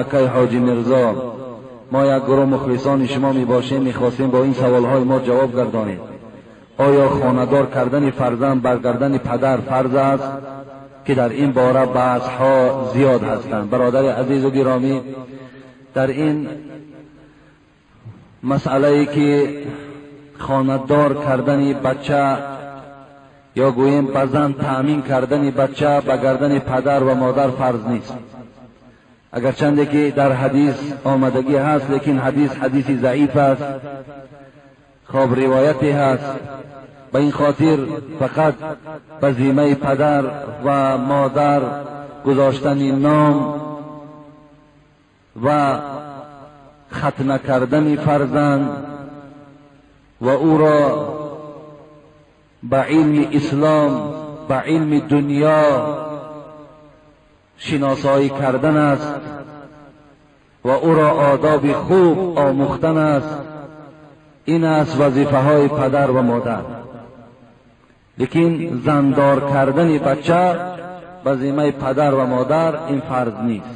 Акай Ҳоҷи Мирзо, мо як гурӯҳ мухлисони шумо мебошем, мехостем бо ин саволҳои мо ҷавоб гардонед. Оё хонадор кардани фарзанд бар гардани падар фарз аст, ки дар ин бора баҳсҳо зиёд ҳастанд? Бародари азизу гиромӣ, дар ин масъалае ки хонадор кардани бача ё гӯем ба зан таъмин кардани бача ба гардани падар ва модар фарз нест. Агарчанде ки дар ҳадис омадагӣ ҳаст, лекин ҳадис ҳадиси заиф аст, хоб ривояте ҳаст. Ба ин хотир фақат ба зиммаи падар ва модар гузоштани ном ва хатна кардани фарзанд ва ӯро ба илми ислом, ба илми дунё шиносоӣ кардан аст ва ӯро одоби хуб омӯхтан аст. Ин аст вазифаҳои падар ва модар. Лекин зандор кардани бача ба зиммаи падар ва модар ин фарз нест.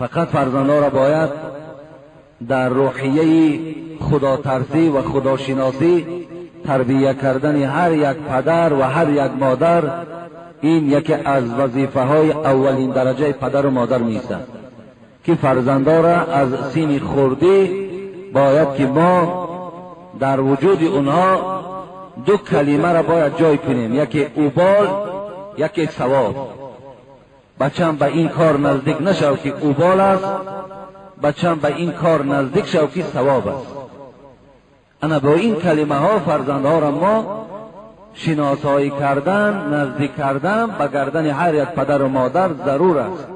Фақат фарзандҳоро бояд дар рӯҳияи худотарсӣ ва худошиносӣ тарбия кардани ҳар як падар ва ҳар як модар ин яке аз вазифаҳои аввалин дараҷаи падару модар меистад, ки фарзандҳоро аз синни хурдӣ бояд ки мо дар вуҷуди онҳо ду калимаро бояд ҷой кунем, яке убол, яке савоб. Бачам ба ин кор наздик нашав ки убол аст, бачам ба ин кор наздик шав ки савоб аст. Ана бо ин калимаҳо фарзандҳоро мо шиносоӣ кардан, наздик кардан ба гардани ҳар як падару модар зарур аст.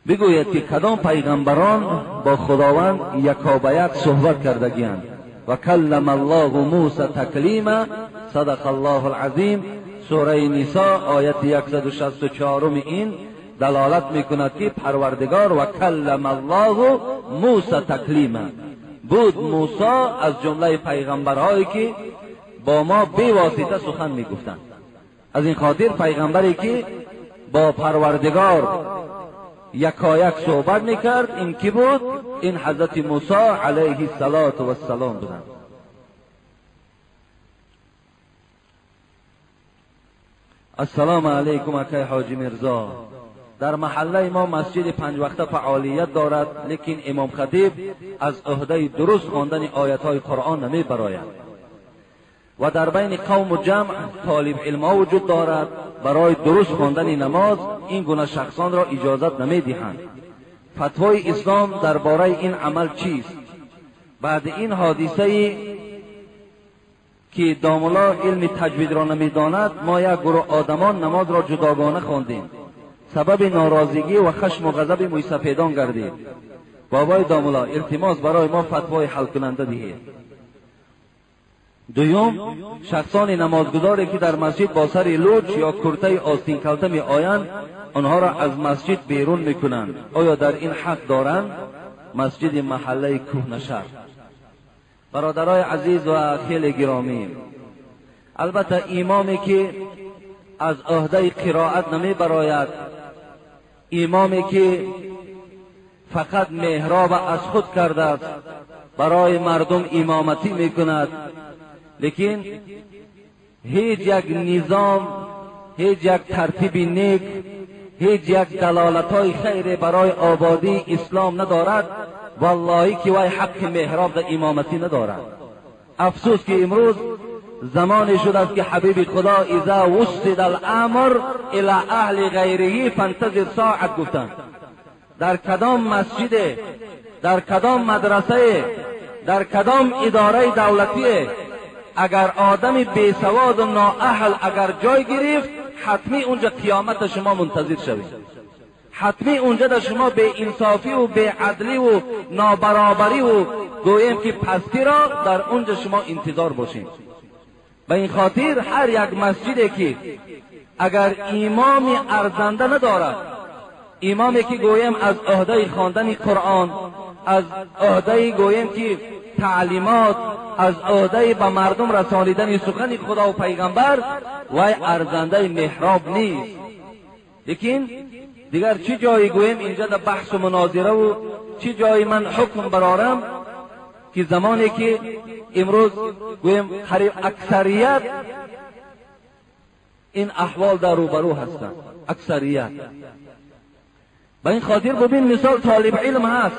Бигӯед ки кадом пайғамбарон бо Худованд яко ба як суҳбат кардагианд. Ва каллама Аллоҳу Муса таклима, садақа Аллоҳу алазим. Сураи Нисо ояти 164 ин далолат мекунад ки Парвардигор ва каллама Аллоҳу Муса таклима буд. Мусо аз ҷумлаи пайғамбарҳое ки бо мо бевосита сухан мегуфтанд. Аз ин хотир пайғамбаре ки бо Парвардигор якояк суҳбат мекард, ин ки буд? Ин ҳазрати Мусо алайҳи салоту вассалом буданд. Ассалому алайкум акай Ҳоҷи Мирзо. Дар маҳаллаи мо масҷиди панҷвақта фаъолият дорад, лекин имом хатиб аз ӯҳдаи дуруст хондани оятҳои Қуръон намебарояд ва дар байни қавму ҷамъ толиб илмҳо вуҷуд дорад. Барои дуруст хондани намоз ин гуна шахсонро иҷозат намедиҳанд. Фатвои ислом дар бораи ин амал чист? Баъди ин ҳодисае ки домулло илми таҷвидро намедонад, мо як гурӯҳ одамон намозро ҷудогона хондем. Сабаби норозигӣ ва хашму ғазаби мӯйсафедон гардид. Бобои домулло, илтимос барои мо фатвои ҳалкунанда диҳед. Дуюм, шахсони намозгузоре ки дар масҷид бо сари луч ё куртаи остинкалта меоянд, онҳоро аз масҷид берун мекунанд. Оё дар ин ҳақ доранд? Масҷиди маҳаллаи кӯҳнашаҳр. Бародарои азиз ва хеле гиромӣ, албатта имоме ки аз ӯҳдаи қироат намебарояд, имоме ки фақат меҳроб аз худ кардааст, барои мардум имоматӣ мекунад, лекин ҳеҷ як низом, ҳеҷ як тартиби нек, ҳеҷ як далолатҳои хайре барои ободии ислом надорад, валлоҳӣ ки вай ҳаққи меҳроб дар имоматӣ надорад. Афсӯс ки имрӯз замоне шудааст ки ҳабиби Худо иза вусида аламр ила аҳли ғайриҳи фантазир соат гуфтанд. Дар кадом масҷиде, дар кадом мадрасае, дар кадом идораи давлатие агар одами бесаводу ноаҳл агар ҷой гирифт, ҳатмӣ унҷа қиёмата шумо мунтазир шавед. Ҳатмӣ унҷа дар шумо беинсофиву беадливу нобаробариву гӯем ки пастиро дар унҷа шумо интизор бошед. Ба ин хотир ҳар як масҷиде ки агар имоми арзанда надорад, имоме ки гӯем аз ӯҳдаи хондани Қуръон, аз ӯҳдаи гӯем ки تعلیمات، از عهده به مردم رسانیدن سخن خدا و پیغمبر، وای ارزنده محراب نیست. لیکن دیگر چی جایی گوییم اینجا در بحث و مناظره و چی جایی من حکم برارم که زمانی که امروز گوییم قریب اکثریت این احوال در روبرو هستند، اکثریت. به این خاطر ببین مثال طالب علم هست،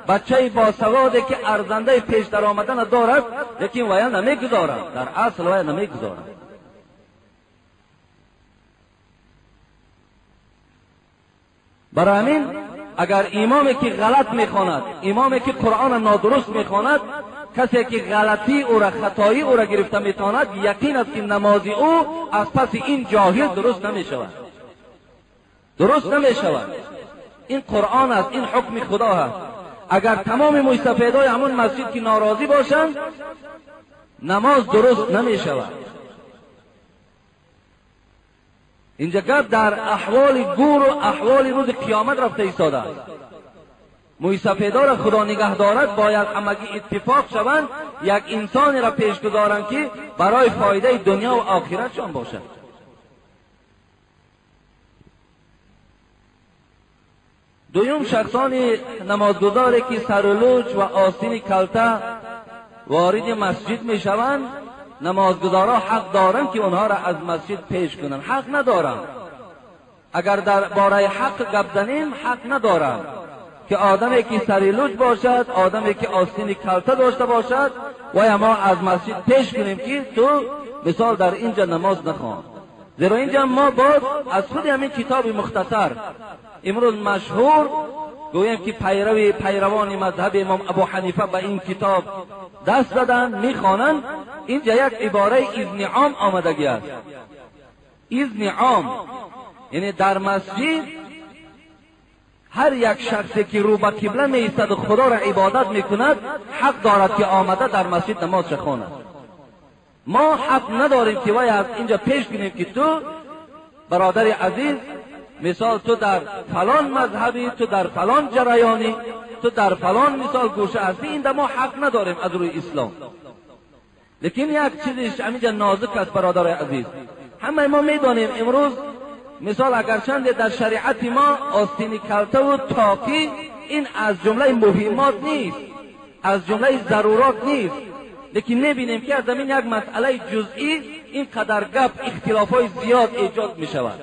بچه باسواده که ارزنده پیش در آمدن دارد، لیکن ویا نمیگذارد، در اصل ویا نمیگذارد. برای همین اگر امامی که غلط میخواند، امامی که قرآن نادرست میخواند، کسی که غلطی او را، خطایی او را گرفته میتواند، یقین است که نماز او از پس این جاهل درست نمیشود، درست نمیشود. این قرآن است، این حکم خدا است. اگر تمام مستفیدای همون مسجد که ناراضی باشند، نماز درست نمیشود. اینجا گپ در احوال گور و احوال روز قیامت رفته ایستاده است. مویسفیدا را خدا نگه دارد، باید همگی اتفاق شوند، یک انسانی را پیش گذارند که برای فایده دنیا و آخرتشان باشد. دوم، شخصان نمازگزاری که سرلوچ و آستین کلته وارد مسجد می شوند، نمازگزارا حق دارند که آنها را از مسجد پیش کنند. حق ندارند. اگر در باره حق گپ زنیم، حق ندارند که آدمی که سریلوچ باشد، آدمی که آستین کلته داشته باشد، و ما از مسجد پیش کنیم که تو مثال در اینجا نماز نخوان. زیرا اینجا ما باز از خود همین کتاب مختصر امروز مشهور گویم که پیروان مذهب امام ابو حنیفه به این کتاب دست زدن، میخوانند. اینجا یک عباره اذن عام آمدگی است. اذن عام یعنی در مسجد هر یک شخصی که رو به قبله می ایستد و خدا را عبادت میکند، حق دارد که آمده در مسجد نماز خواند. ما حق نداریم که وای از اینجا پیش کنیم که تو برادر عزیز، مثال تو در فلان مذهبی، تو در فلان جریانی، تو در فلان مثال گوشه هستی. این ما حق نداریم از روی اسلام. لیکن یک چیزش همینجا نازک است برادر عزیز. همه ما میدانیم امروز مثال اگرچند در شریعت ما آستین کلته و تاقی این از جمله مهمات نیست، از جمله ضرورات نیست، لیکن میبینیم که از زمین یک مسئله جزئی اینقدر گپ اختلافهای زیاد ایجاد میشود.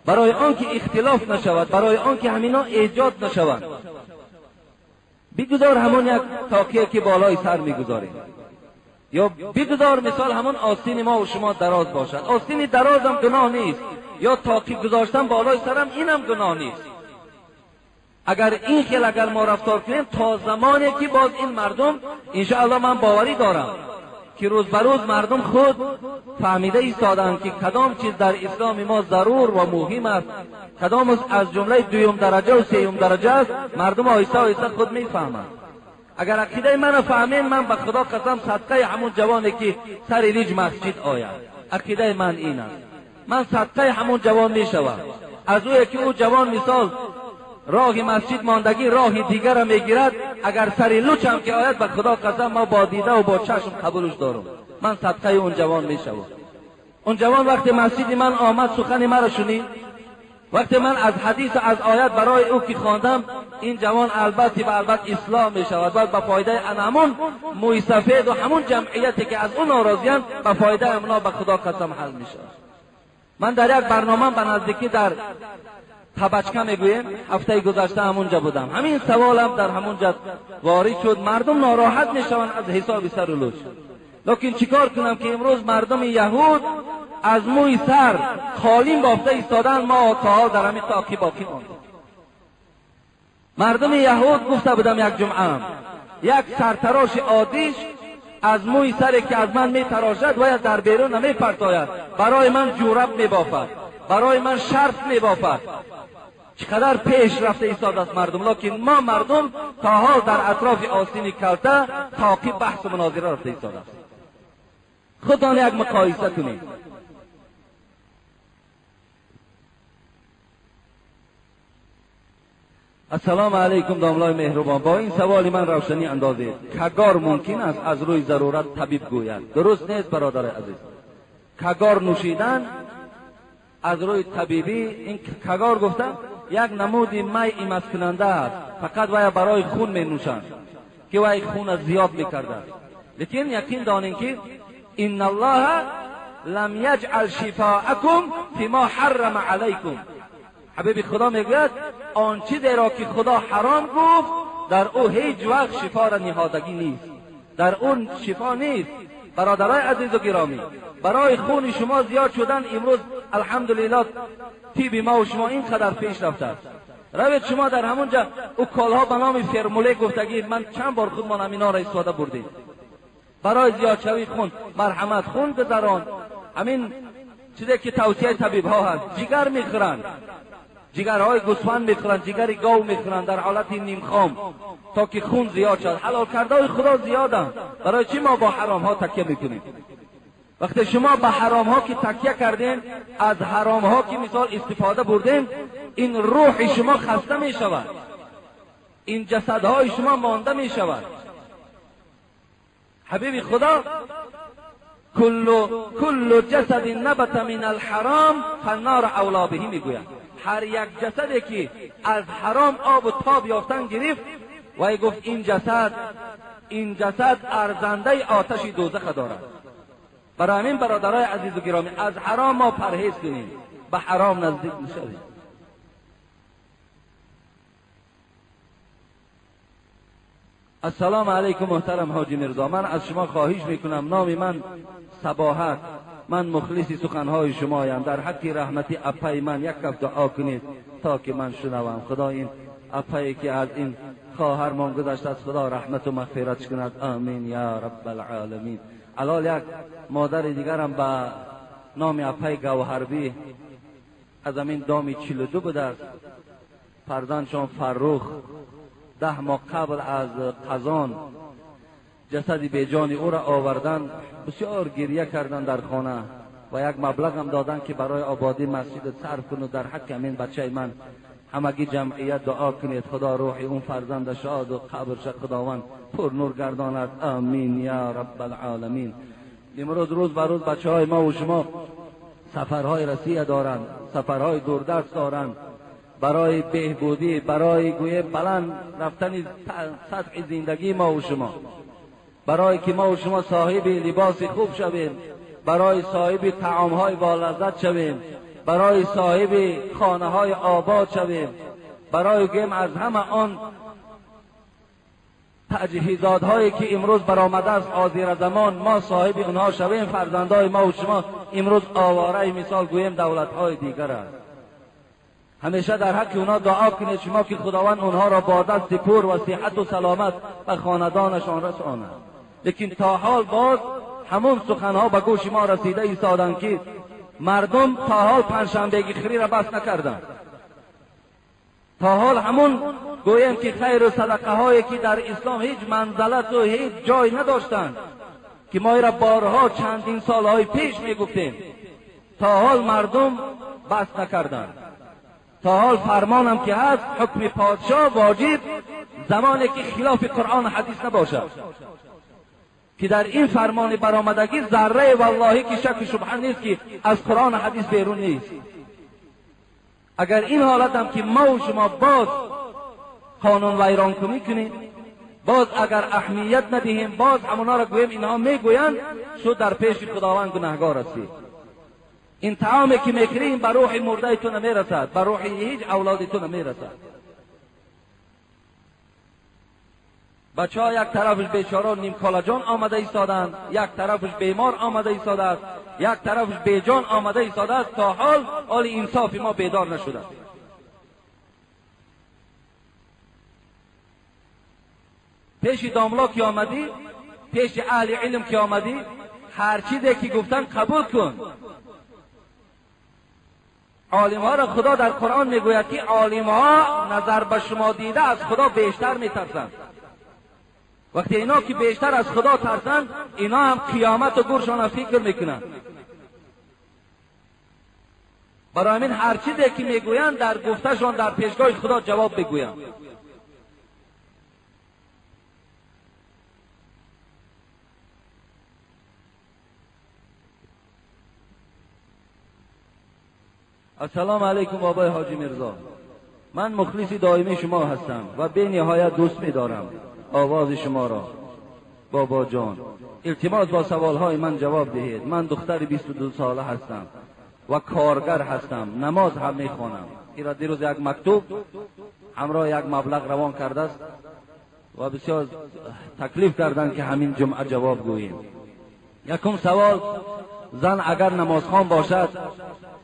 برای آنکه اختلاف نشود، برای آنکه همینا ایجاد نشود، بگذار همون یک تاقیه که بالای سر میگذاریم، یا بگذار مثال همون آستین ما و شما دراز باشد. آستین دراز هم گناه نیست، یا تاقی گذاشتن بالای سرم اینم گناه نیست. اگر این خیل اگر ما رفتار کنیم، تا زمانی که باز این مردم انشاءالله من باوری دارم که روز به روز مردم خود فهمیده ایستادند که کدام چیز در اسلام ما ضرور و مهم است، کدام از جمله دوم درجه و سیوم درجه است. مردم آهسته آهسته خود میفهمند. اگر عقیده من فهمین، من به خدا قسم صدقه همون جوانی که سر لیج مسجد آید، عقیده من این است، من صدقه همون جوان میشوم. از اوی که او جوان مثال راه مسجد ماندگی راه دیگر را میگیرد، اگر سر لوچ هم که آید، به خدا قسم ما با دیده و با چشم قبولش دارم. من صدقه اون جوان میشوم. اون جوان وقتی مسجد من آمد سخن مرا شنید، وقتی من از حدیث و از آیت برای او که خواندم، این جوان البته به البته اصلاح می شود. بعد به فایده همون موی سفید و همون جمعیتی که از اون ناراضیان، به فایده امنا به خدا قسم حل می شود. من در یک برنامه به نزدیکی در تبچکه میگوییم، هفته گذشته همونجا بودم، همین سوالم در همونجا وارد شد. مردم ناراحت میشوند از حساب سر و لوچ، لیکن چیکار کنم که امروز مردم یهود از موی سر خالیم بافته ایستادن، ما تا در همین تاقی باقی ماندیم. مردم یهود گفته بودم یک جمعه، یک سرتراش عادیش از موی سری که از من میتراشد و در بیرون نمیپرتاید، برای من جورب میبافد، برای من شرط میبافد. چقدر پیش رفته ایستاده است مردم، لیکن ما مردم تا حال در اطراف آستین کلته تاقی بحث و مناظره رفته ایستاده است. خودتان یک مقایسه کنید. Ассалому алайкум домлای меҳрубон, бо ин саволи ман равшанӣ андозед. Кагор мумкин аст аз рӯи зарурат табиб гӯяд? Дуруст нест бародари азиз. Кагор нӯшидан аз рӯи табибӣ, ин кагор гуфта як намуди май имазкунанда аст, фақат вая барои хун менӯшанд ки вай хуна зиёд мекардад. Лекин яқин донем ки инна аллоҳа лам яҷъал шифоакум фима ҳаррама алайкум. Ҳабиби Худо мегӯяд он чизеро ки Худо ҳаром гуфт дар ӯ ҳеҷ вақт шифоро ниҳодагӣ нест, дар ӯ шифо нест. Бародарои азизу гиромӣ, барои хуни шумо зиёд шудан имрӯз алҳамдулиллоҳ тиби мо ва шумо ин қадар пеш рафтааст. Равед шумо дар ҳамон ҷа уколҳо ба номи фермуле гуфтагӣ, ман чанд бор худмон ҳаминҳоро истифода бурдем барои зиёдшавии хун. Марҳамат, хун гузарон. Ҳамин чизе ки тавсияи табибҳо ҳаст, ҷигар мехӯранд, ҷигарҳои гӯсфанд мехӯранд, ҷигари гов мехӯранд дар ҳолати нимхом то ки хун зиёд шавад. Ҳалол кардаҳои Худо зиёданд, барои чӣ мо бо ҳаромҳо такя мекунем? Вақте шумо ба ҳаромҳо ки такя кардем, аз ҳаромҳо ки мисол истифода бурдем, ин рӯҳи шумо хаста мешавад, ин ҷасадҳои шумо монда мешавад. Ҳабиби Худо куллу ҷасадин набата мин алҳаром фаннор авло биҳи мегӯяд. Ҳар як ҷасаде ки аз ҳаром обу тоб ёфтан гирифт, вай гуфт ин ҷасад арзандаи оташи дӯзаха дорад. Барои ҳамин бародарои азизу гиромӣ, аз ҳаром мо парҳез кунем, ба ҳаром наздик нашавем. Ассалому алайкум муҳтарам ҳоҷи Мирзо, ман аз шумо хоҳиш мекунам, номи ман Сабоҳат, ман мухлиси суханҳои шумоям, дар ҳаққи раҳмати апаи ман як каф дуо кунед то ки ман шунавам. Худо ин апае ки аз ин хоҳармон гузаштааст, Худо раҳмату мағфиратш кунад. Амин я раббалъоламин. Алол як модари дигарам ба номи апаи Гавҳарбӣ аз ҳамин доми 42 будааст. Фарзандшон Фаррух 10 моҳ қабл аз қазон ҷасади беҷони ӯро овардан, бисёр гирья карданд дар хона ва як маблағам доданд ки барои ободии масҷид сарф куну дар ҳаққи ҳамин бачаи ман ҳамагӣ ҷамъият дуо кунед, Худо рӯҳи он фарзанда шоду қабрша Худованд пурнур гардонад. Амин я раббалъоламин. Имрӯз рӯз ба рӯз бачаҳои мо ва шумо сафарҳои Россия доранд, сафарҳои дурдаст доранд, барои беҳбудӣ, барои гӯе баланд рафтани сатҳи зиндагии мо ва шумо, барои ки мо ва шумо соҳиби либоси хуб шавем, барои соҳиби таомҳои болаззат шавем, барои соҳиби хонаҳои обод шавем, барои гӯем аз ҳама он таҷҳизотҳое ки имрӯз баромадааст ҳозиразамон мо соҳиби онҳо шавем. Фарзандои мо ва шумо имрӯз овораи мисол гӯем давлатҳои дигар аст. Ҳамеша дар ҳаққи онҳо дуо кунед шумо ки Худованд онҳоро бо дасти пур ва сиҳату саломат ба хонадонашон расонад. Лекин то ҳол боз ҳамон суханҳо ба гӯши мо расида истоданд ки мардум то ҳол панҷшанбеги хириро бас накарданд. То ҳол ҳамон гӯем ки хайру садақаҳое ки дар ислом ҳеҷ манзалату ҳеҷ ҷой надоштанд ки мо инро борҳо чандин солҳои пеш мегуфтем, то ҳол мардум бас накарданд. То ҳол фармонам ки ҳаст ҳукми подшоҳ воҷиб замоне ки хилофи Қуръон ва ҳадис набошад, ки дар ин фармони баромадагӣ зарраи валлоҳӣ ки шаку шубҳа нест ки аз Қуръон ва ҳадис берун нест. Агар ин ҳолатам ки мо ва шумо боз қонун вайронкунӣ кунем, боз агар аҳамият надиҳем, боз ҳамонҳоро гӯем инҳо мегӯянд, шуд дар пеши Худованд гунаҳгор ҳастӣ. Ин таоме ки мехӯрӣ ин ба рӯҳи мурдаи ту намерасад, ба рӯҳи ҳеҷ авлоди ту намерасад. Бачаҳо як тарафаш бечора нимколаҷон омада истоданд, як тарафаш бемор омада истодааст, як тарафаш беҷон омада истодааст. То ҳол ҳоли инсофи мо бедор нашудааст. Пеши домло ки омадӣ, пеши аҳли илм ки омадӣ, ҳар чизе ки гуфтан қабул кун. Олимҳоро Худо дар Қуръон мегӯяд ки олимҳо назар ба шумо дида аз Худо бештар метарсанд. Вақте ино ки бештар аз Худо тарсанд, ино ҳам қиёмату гуршона фикр мекунанд. برای همین هر چیزی که میگویند در گفتهشان در پیشگاه خدا جواب بگویند. السلام علیکم بابای حاجی میرزا، من مخلص دائمی شما هستم و به نهایت دوست می‌دارم آواز شما را. بابا جان، التماس با سوالهای من جواب دهید. من دختر 22 ساله هستم و کارگر هستم، نماز هم میخوانم. این دیروز یک مکتوب همراه یک مبلغ روان کرده است و بسیار تکلیف کردن که همین جمعه جواب گوییم. یکم سوال، زن اگر نمازخوان باشد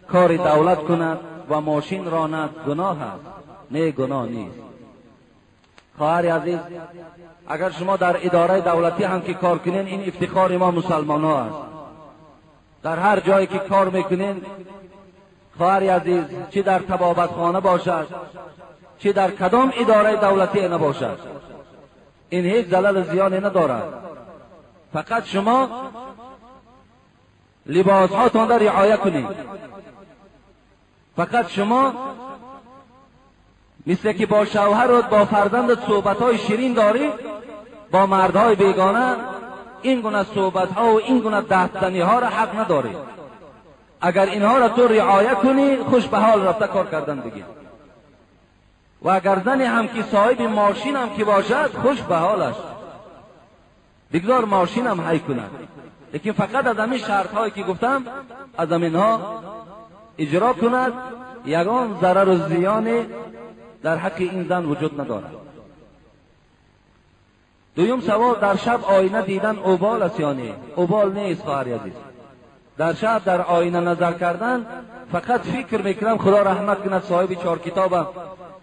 کار دولت کند و ماشین راند گناه است؟ نه، گناه نیست. خواهر عزیز، اگر شما در اداره دولتی هم که کار کنین، این افتخار ما مسلمان ها است. در هر جایی که کار میکنین خواهر عزیز، چی در طبابت خانه باشد، چی در کدام اداره دولتی نباشد، این هیچ زلل زیانی ندارد. فقط شما لباس هاتان را رعایت کنید. فقط شما مثل که با شوهر و با فرزندت صحبت های شیرین داری، با مردهای بیگانه این گونه صحبت ها و این گونه دهتنی ها را حق نداری. اگر اینها را تو رعایت کنی، خوش به حال رفته کار کردن بگیر. و اگر زنی هم که صاحب ماشین هم که باشد، خوش به حالش، بگذار ماشین هم هی کند، لیکن فقط از همین شرط هایی که گفتم از همینها اجرا کند، یگان ضرر و زیان در حق این زن وجود ندارد. دویم سوال، در شب آینه دیدن اوبال است یا نه؟ اوبال نیست خواهر عزیز. در شب در آینه نظر کردن، فقط فکر میکنم خدا رحمت کند صاحب 4 کتابم،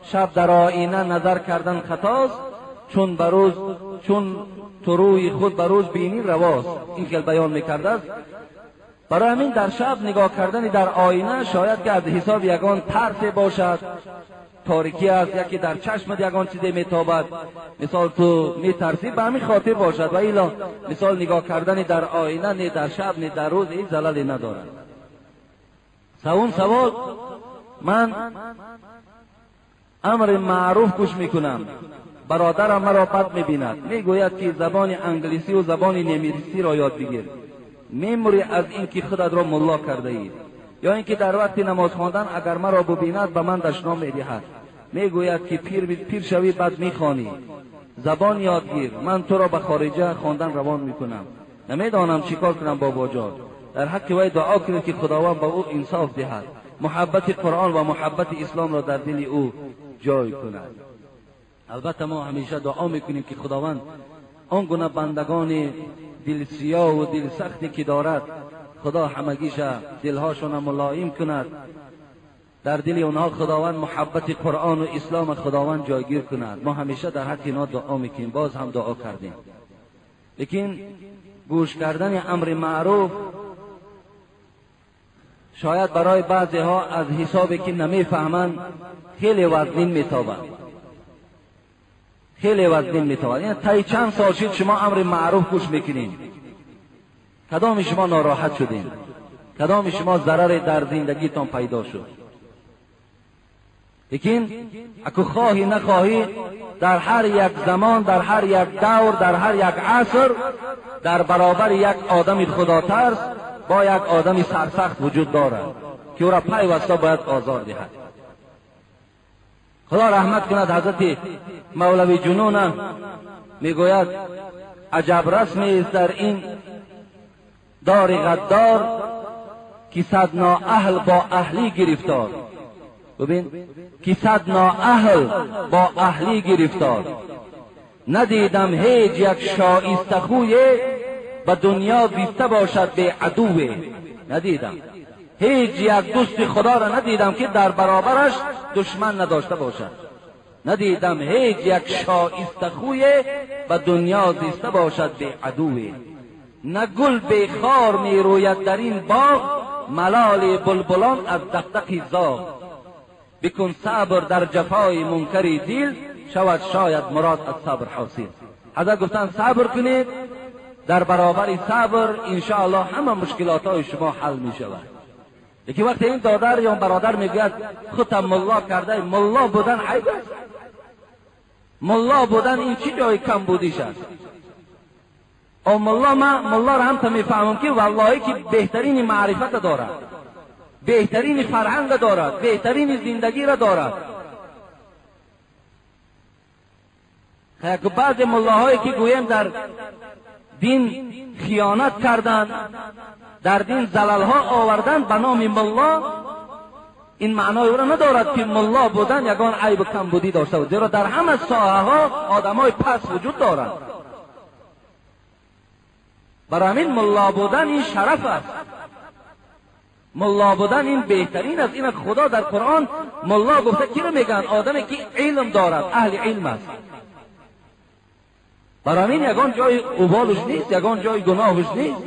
شب در آینه نظر کردن خطاست، چون بروز چون تو روی خود بروز بینی رواست. این که بیان میکرده است. برای همین در شب نگاه کردن در آینه شاید که از حساب یگان ترس باشد، تاریکی است، یکی در چشمت یگان چیزی میتابد، مثال تو میترسی، به همین خاطر باشد. و ایلا مثال نگاه کردن در آینه نه در شب نه در روز هیچ زللی ندارد. سوم سوال، من امر معروف گوش میکنم، برادرم مرا بد میبیند، میگوید که زبان انگلیسی و زبان نمیسی را یاد بگیر، میموری از اینکه خودت را ملا کرده ای، یا اینکه در وقت نماز خواندن اگر مرا ببیند به من دشنام میدهد، میگوید که پیر شوی بد میخوانی، زبان یادگیر، من تو را به خارجه خواندن روان میکنم، نمیدانم چیکار کنم بابا جان. در حق وی دعا کنید که خداوند به او انصاف دهد، محبت قرآن و محبت اسلام را در دل او جای کند. البته ما همیشه دعا میکنیم که خداوند آن گونه بندگان دل سیاه و دل سختی که دارد، خدا همگیش دلهاشون ملایم کند، در دل اونها خداوند محبت قرآن و اسلام خداوند جایگیر کند. ما همیشه در حق اینا دعا میکنیم، باز هم دعا کردیم. لیکن گوش کردن امر معروف شاید برای بعضی ها از حسابی که نمیفهمند خیلی وزنین میتابند، خیلی وزنین میتابند. یعنی تا چند سال شد شما امر معروف گوش میکنین، کدام شما ناراحت شدین، کدام شما ضرر در زندگیتان پیدا شد. لیکن اگه خواهی نخواهی در هر یک زمان، در هر یک دور، در هر یک عصر، در برابر یک آدم خدا ترس با یک آدم سرسخت وجود دارد که او را پیوسته باید آزار دهد. خدا رحمت کند حضرت مولوی جنون میگوید عجب رسمی است در این دار غدار که صد نااهل با اهلی گرفتار. ببین، که صد نااهل با اهلی گرفتار، ندیدم هیچ یک شایسته خویه به دنیا زیسته باشد به عدوه. ندیدم هیچ یک دوست خدا را ندیدم که در برابرش دشمن نداشته باشد. ندیدم هیچ یک شایسته خویه به دنیا زیسته باشد به عدوه. نه گل به خار می روید در این باغ، ملال بلبلان از دقدق زاغ. بکن صبر در جفای منکری دل، شود شاید مراد از صبر حاصل. حضرت گفتن صبر کنید، در برابر صبر انشاءالله همه مشکلات های شما حل می شود. یکی وقتی این دادر یا برادر میگوید خودم ملا کرده، ملا بودن عیب است؟ ملا بودن این چی جای کم بودیش است؟ او ملا، ما ملا را هم تا میفهمم که والله که بهترین معرفت دارد، بهترین فرهنگ دارد، بهترین زندگی را دارد. که بعض ملاهایی که گویم در دین خیانت کردند، در دین زللها آوردن به نام ملا، این معنای او را ندارد که ملا بودن یگان عیب و کمبودی داشته بود، زیرا در همه ساحه ها آدمای پس وجود دارند. برای همین ملا بودن این شرف است، ملا بودن این بهترین است. این خدا در قرآن ملا گفته کی رو میگن؟ آدمی که علم دارد، اهل علم است. برای همین یگان جای اوبالش نیست، یگان جای گناهش نیست.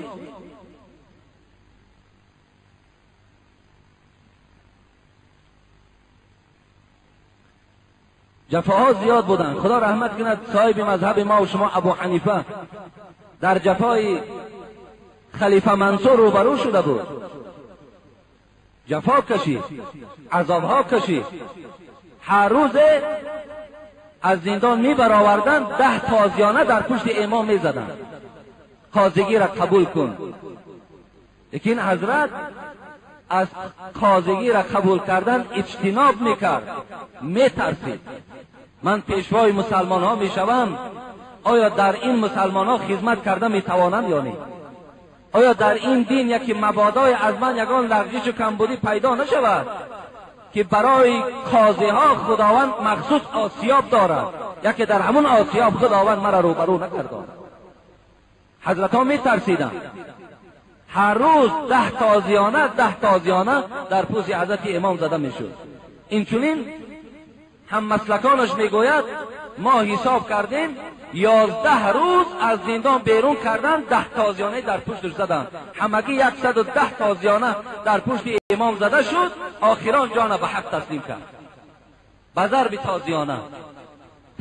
جفاها زیاد بودن. خدا رحمت کند صاحب مذهب ما و شما ابو حنیفه در جفای خلیفه منصور روبرو شده بود، جفا کشید، عذابها کشید. هر روز از زندان می برآوردن، 10 تازیانه در پشت امام می زدن، قاضیگی را قبول کن. لیکن حضرت از قاضیگی را قبول کردن اجتناب میکرد، میترسید. من پیشوای مسلمان ها میشوم، آیا در این مسلمان ها خدمت کرده میتوانم یا نه؟ آیا در این دین یکی مبادای از من یگان لغزش و کمبودی پیدا نشود که برای قاضی ها خداوند مخصوص آسیاب دارد، یکی در همون آسیاب خداوند مرا روبرو نگرداند؟ حضرت ها میترسیدند. هر روز 10 تازیانه 10 تازیانه در پوست حضرت امام زده میشد. این چنین هم مسلکانش میگوید ما حساب کردیم 11 روز از زندان بیرون کردن، 10 تازیانه در پشتش زدن، همگی 110 تازیانه در پشت امام زده شد. آخران جان به حق تسلیم کرد به ضرب تازیانه.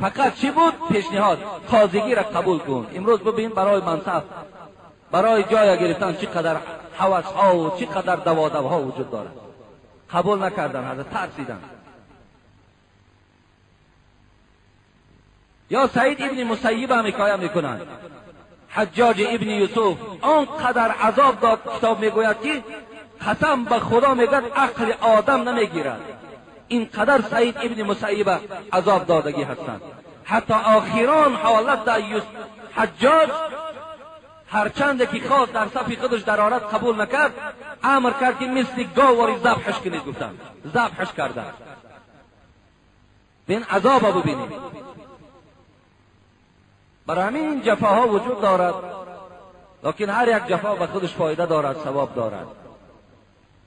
فقط چی بود؟ پیشنهاد قاضیگی را قبول کن. امروز ببین برای منصب، برای جای گرفتن چقدر هوس ها و چقدر دوادوها وجود دارد. قبول نکردن، حضرت ترسیدن. یا سعید ابن مسیب هم حکایه میکنند، حجاج ابن یوسف آنقدر عذاب داد، کتاب میگوید که قسم به خدا میگوید عقل آدم نمیگیرد، اینقدر سعید ابن مسیب عذاب دادگی هستند. حتی آخران حالت در حجاج هرچند که خواست در صف خودش درآرد قبول نکرد، امر کرد که مثل گاواری ذبحش کنید. گفتند ذبحش کردند. بین عذاب ببینید. برای همین جفاها وجود دارد، لیکن هر یک جفا به خودش فایده دارد، ثواب دارد.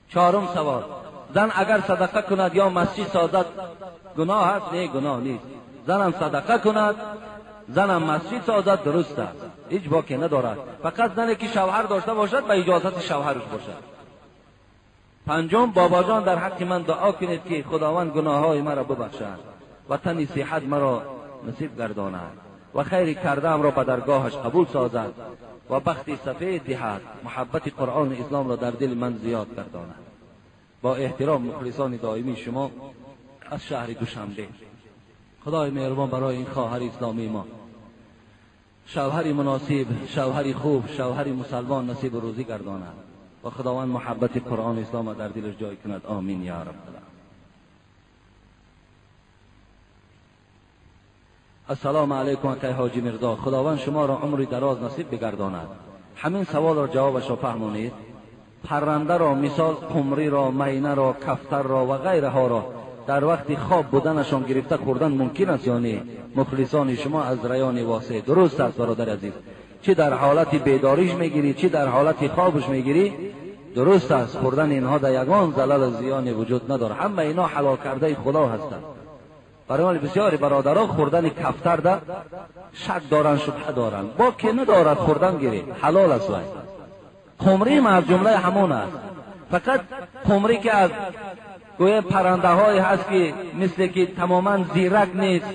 چهارم سوال: زن اگر صدقه کند یا مسجد سازد گناه است؟ نه، گناه نیست. زنم صدقه کند، زنم مسجد سازد درست است، هیچ باکی ندارد. فقط زنی که شوهر داشته باشد به اجازت شوهرش باشد. پنجم: بابا جان در حق من دعا کنید که خداوند گناههای مرا ببخشد و تن صحت مرا نصیب گرداند و خیر کردم را به درگاهش قبول سازد و بخت سفید دهد، محبت قرآن اسلام را در دل من زیاد گرداند. با احترام مخلصان دائمی شما از شهر دوشنبه. خدای مهربان برای این خواهر اسلامی ما شوهری مناسب، شوهری خوب، شوهری مسلمان نصیب روزی گرداند و خداوند محبت قرآن اسلام را در دلش جای کند. آمین یا رب العالمین. السلام علیکم اکای حاجی میرزا، خداوند شما را عمری دراز نصیب بگرداند. همین سوال را جوابش را فهمانید. پرنده را، مثال قمری را، مینه را، کفتر را و غیره ها را در وقت خواب بودنشان گرفته خوردن ممکن است یا نه؟ مخلصان شما از ریان واسع. درست است برادر عزیز، چه در حالت بیداریش میگیری چه در حالت خوابش میگیری درست است. خوردن اینها در یگان زلل و زیان وجود نداره، همه اینا حلال کرده خدا هستند. برای بسیاری برادران خوردن کفتر در شک دارن، شبهه دارن، با که ندارد خوردن گیری حلال است. وای قمری از جمله همون است. فقط قمری که از گویا پرنده های هست که مثل که تماما زیرک نیست،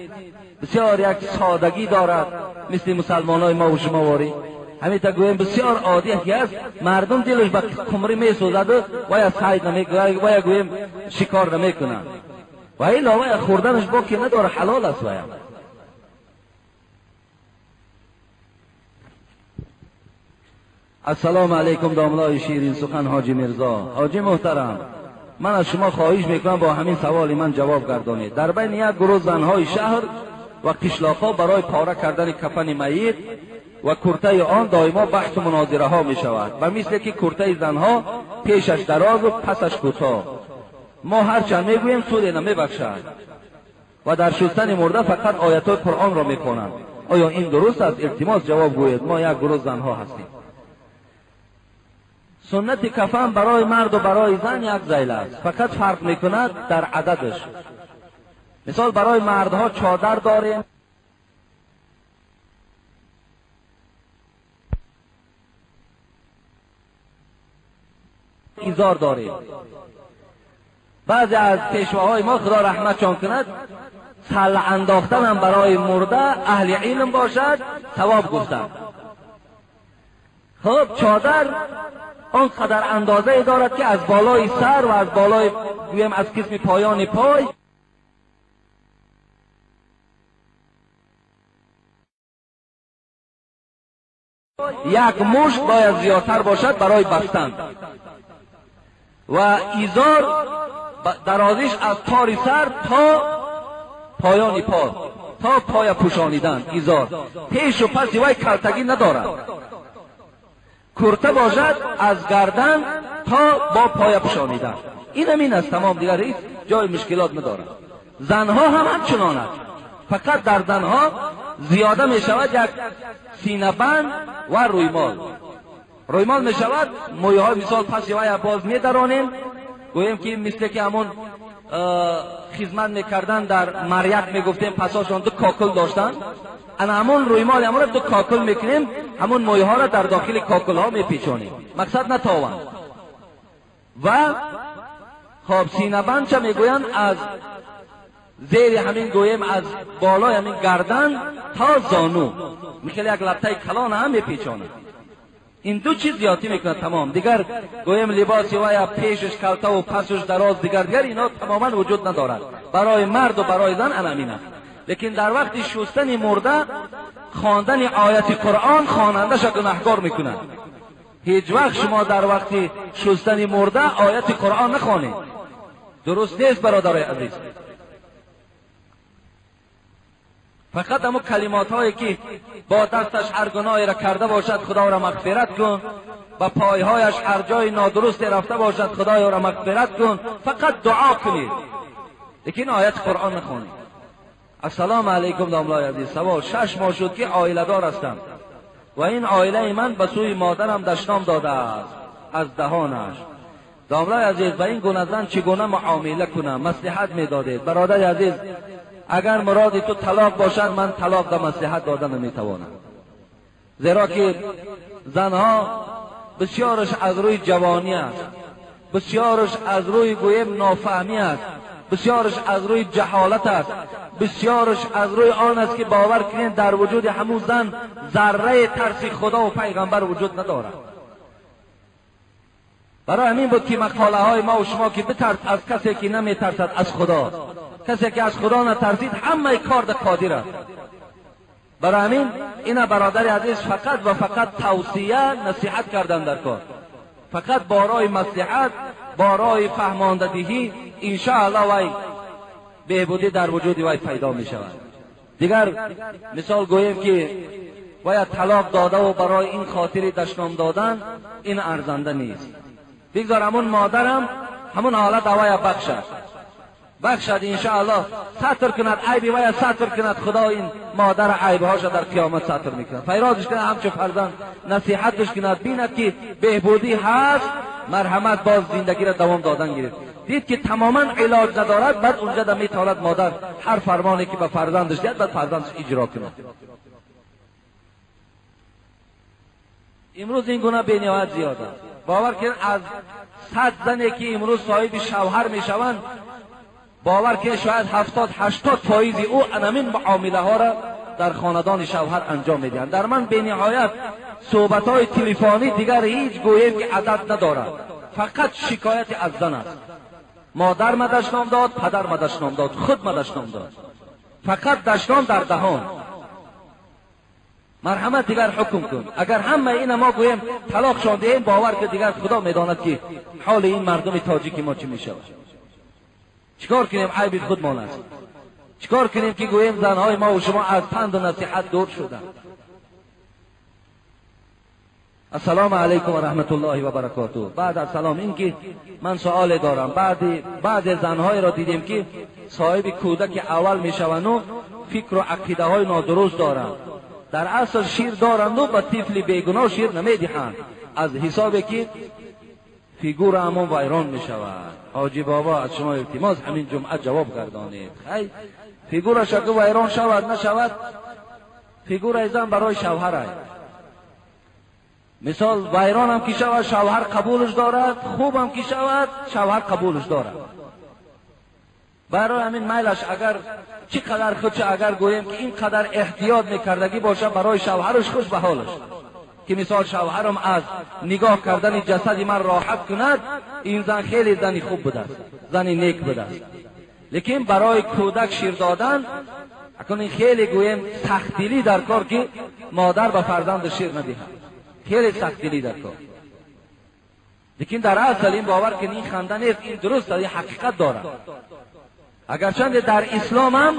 بسیار یک سادگی دارد، مثل مسلمان های ما و شما واری ҳамин та гӯем бисёр оддӣ ки аст, мардум дилаш ба қумрӣ месӯзаду вая сайд намекунад, вая гӯем шикор намекунад. Ва ило вая хӯрданаш боки надорад, ҳалол аст вая. Ассалому алайкум домлои ширин сухан ҳоҷи Мирзо. Ҳоҷи муҳтарам, ман аз шумо хоҳиш мекунам бо ҳамин саволи ман ҷавоб гардонед. Дар байни як гурӯҳ занҳои шаҳр ва қишлоқҳо барои пора кардани кафани майит ва куртаи он доимо баҳсу мунозираҳо мешавад, ба мисле ки куртаи занҳо пешаш дарозу пасаш кӯтоҳ. Мо ҳарчанд мегӯем суде намебахшад ва дар шустани мурда фақат оятҳои Қуръонро мехонанд. Оё ин дуруст аст? Илтимос ҷавоб гӯед. Мо як гурӯҳ занҳо ҳастем. Суннати кафан барои марду барои зан як зайл аст, фақат фарқ мекунад дар ададаш. Мисол барои мардҳо чодар дорем, изор дорем. Баъзе аз пешвоҳои мо худо раҳматшон кунад, салла андохтанам барои мурда аҳли илм бошад савоб гуфтанд. Хуб, чодар он қадар андозае дорад ки аз болои сар ва аз болои гӯем аз қисми поёни пой як мушт бояд зиёдтар бошад барои бастан. Ва изор дарозиш аз тори сар то поёни по, то поя пӯшонидан. Изор пешу паси вай калтагӣ надорад. Курта бошад аз гардан то бо поя пӯшонидан. Ин ҳамин аст, тамом, дигар ҳеҷ ҷои мушкилот надорад. Занҳо ҳам ҳамчунон аст, фақат дар занҳо зиёда мешавад як синабанд ва рӯймол. Рӯймол мешавад мӯйҳо мисол паси вая боз медаронем, гӯем ки мисле ки ҳамон хизмат мекардан дар маряк мегуфтем пасошон ду кокул доштанд, ана ҳамон рӯймол ҳамонро ду кокул мекунем, ҳамон мӯйҳоро дар дохили кокулҳо мепечонем, мақсад натованд. Ва хоб синабанд ча мегӯянд аз зери ҳамин гӯем аз болои ҳамин гардан то зону, михел як лаптаи калон ҳам мепечонад. Ин ду чиз зиёдтӣ мекунад, тамом. Дигар гӯем либоси вая пешаш калтаву пасаш дароз, дигар ино тамоман вуҷуд надорад. Барои марду барои зан ана ҳамин аст. Лекин дар вақти шустани мурда хондани ояти Қуръон хонандаша гунаҳкор мекунад. Ҳеҷ вақт шумо дар вақти шустани мурда ояти Қуръон нахонед. Дуруст нест бародарои азиз. Фақат ҳамон калимотҳое ки бо дасташ ҳар гуноҳеро карда бошад худоро мағфират кун, ба пойҳояш ҳар ҷои нодурусте рафта бошад худоёро мағфират кун, фақат дуо кунед, лекин ояти Қуръон нахонед. Ассалому алайкум домлои азиз. Савол: 6 моҳ шуд ки оиладор ҳастам ва ин оилаи ман ба сӯи модарам дашном додааст аз даҳонаш. Домлои азиз, ба ин гуна зан чӣ гуна муомила кунам? Маслиҳат медодед. Бародари азиз, агар муроди ту талоқ бошад, ман талоқ да маслиҳат дода наметавонам, зеро ки занҳо бисёраш аз рӯи ҷавонӣ аст, бисёраш аз рӯи гӯем нофаҳмӣ аст, бисёраш аз рӯи ҷаҳолат аст, бисёраш аз рӯи он аст ки бовар кунед дар вуҷуди ҳамун зан зарраи тарси худо ва пайғамбар вуҷуд надорад. Барои ҳамин буд ки мақолаҳои мо ва шумо ки битарс аз касе ки наметарсад аз худо, касе ки аз худо натарсид ҳамаи кор да қодир аст. Барои ҳамин ина бародари азиз фақат ва фақат тавсия насиҳат кардан дар кор, фақат бо роҳи маслиҳат, бо роҳи фаҳмондадиҳӣ иншоаллоҳ вай беҳбудӣ дар вуҷуди вай пайдо мешавад. Дигар мисол гӯем ки бояд талоқ додаву барои ин хотири дашном додан ин арзанда нест. Бигзор ҳамун модарам ҳамун ҳолат авая бахшад, бахшад иншоаллоҳ, сатр кунад айби вая, сатр кунад. Худо ин модара айбҳоша дар қиёмат сатр мекунад, файрозиш кунад, ҳамчун фарзанд насиҳатш кунад, бинад ки беҳбудӣ ҳаст, марҳамат боз зиндагиро давом додан гирифт. Дид ки тамоман илоҷ надорад, баъд унҷа да метавонад модар ҳар фармоне ки ба фарзандаш диҳад, баъд фарзандаш иҷро кунад. Имрӯз ин гуна бениҳоят зиёд аст. Бовар кунед аз 100 зане ки имрӯз соҳиби шавҳар мешаванд, бовар кунед шояд 70-80 фоизи ӯ анамин муомилаҳоро дар хонадони шавҳар анҷом медиҳанд. Дар ман бениҳоят صحبت‌های تلفنی دیگر هیچ گوییم که عدد ندارد، فقط شکایت از زن است. مادر ما دشنام داد، پدر ما دشنام داد، خود ما دشنام داد، فقط دشنام در دهان. مرحمت دیگر حکم کن. اگر همه این ما گوییم طلاق شان دهیم، باور که دیگر خدا میداند که حال این مردم تاجیک ما چی میشود. چیکار کنیم؟ عیب خودمان است. چیکار کنیم که گوییم زنهای ما و شما از پند و نصیحت دور شدند؟ السلام علیکم و رحمت الله و برکاته. بعد از سلام این که من سوال دارم. بعد زنهای را دیدیم که صاحب کودک اول میشوند و فکر و عقیده های نادرست دارند. در اصل شیر دارند و به طفل بیگناه شیر نمیدهند، از حسابی که فیگور همان ویران میشود. حاجی بابا از شما التماس همین جمعه جواب گردانید. خی فیگورش اگه ویران شود نشود، فیگور زن برای شوهر. مثال ویران هم که شود شوهر قبولش دارد، خوب هم که شود شوهر قبولش دارد. برای همین میلش اگر چقدر خودش اگر گوییم که اینقدر احتیاط میکردگی باشه برای شوهرش، خوش به حالش که مثال شوهرم از نگاه کردن جسد من راحت کند، این زن خیلی زنی خوب بوده است، زنی نیک بوده است. لیکن برای کودک شیر دادن اکنون این خیلی گوییم سختدلی در کار که مادر به فرزند شیر ندهد، خیلی سختدلی در کار. لیکن در اصل این باور که این خنده نیست، این درست است، این حقیقت دارد. اگرچند در اسلام هم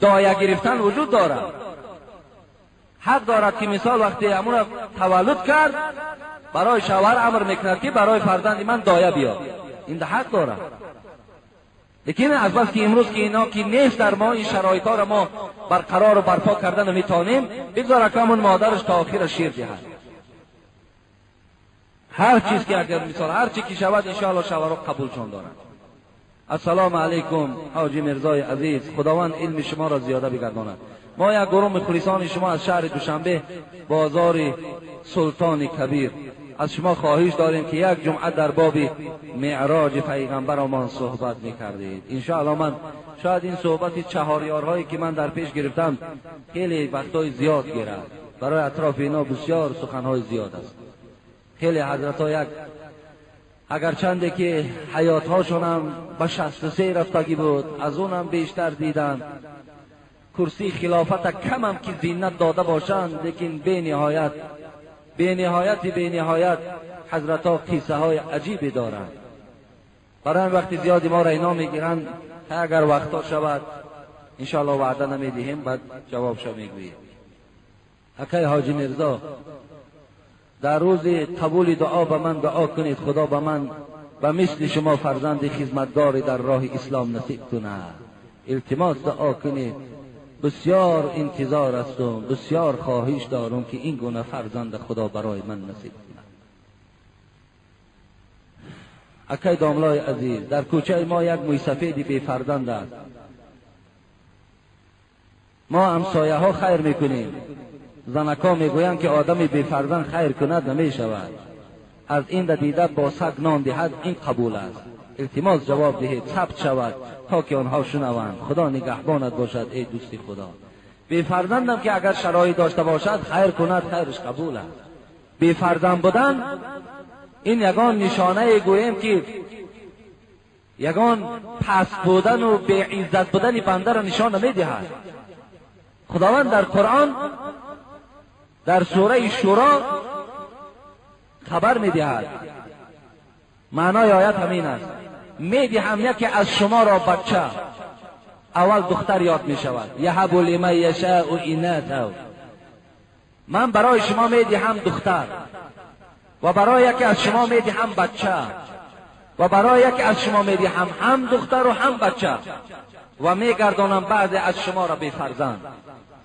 دایه گرفتن وجود دارد، حق دارد که مثال وقتی امون تولد کرد برای شوهر امر میکند که برای فرزند من دایه بیار، این حق دارد. لیکن از بس که امروز که اینا که نیست در ما، این شرایط ها را ما برقرار و برپا کردن نمیتونیم، بگذار اکامون مادرش تا آخر شیر دهد. هر چیز که اگر مثال هر چی که شود انشاءالله شوهرها قبولشان دارند. السلام علیکم حاجی میرزای عزیز، خداوند علم شما را زیاده بگرداند. ما یک گروه مخلصان شما از شهر دوشنبه بازار سلطان کبیر از شما خواهش داریم که یک جمعه در باب معراج پیغمبرمان صحبت میکردید. انشاءالله من شاید این صحبت چهار یارهایی که من در پیش گرفتم خیلی وقتای زیاد گرفت، برای اطراف اینا بسیار سخنهای زیاد است. خیلی حضرت ها یک اگرچنده که حیات هاشون هم به 63 رفتگی بود، از اونم بیشتر دیدن، کرسی خلافت کم هم که زینت داده باشند، لیکن بی نهایت بی نهایت بی نهایت حضرت ها قصه های عجیبی دارند. برای وقتی زیادی ما را اینا میگیرند، اگر وقتا شود انشاءالله وعده نمیدهیم، بعد جوابشو میگوییم. اکای حاجی میرزا، در روز قبول دعا به من دعا کنید، خدا به من و مثل شما فرزند خدمتگاری در راه اسلام نصیب کند. التماس دعا کنید. بسیار انتظار هستم، بسیار خواهش دارم که این گونه فرزند خدا برای من نصیب کند. اکای داملای عزیز، در کوچه ما یک موی بی فرزند است. ما همسایه ها خیر میکنیم، زنکا میگویند که آدم بی فرزند خیر کند نمی شود. از این دیده با سگ نان دهد این قبول است. التماس جواب دهید، ثبت شود تا که آنها شنوند. خدا نگهبانت باشد ای دوستی خدا. بی فرزندم که اگر شرایط داشته باشد خیر کند، خیرش قبول است. بی فرزند بودن این یگان نشانه گوییم که یگان پس بودن و بی عزت بودن بنده را نشان نمیدهد. خداوند در قرآن در سوره شورا خبر میدهد، معنای آیت همین است: میدهم یکی از شما را بچه. اول دختر یاد میشود، یهب لمن یشاء اناثا. من برای شما میدهم دختر و برای یکی از شما میدهم بچه و برای یکی از شما میدهم هم دختر و هم بچه و میگردانم بعضی از شما را بی فرزند.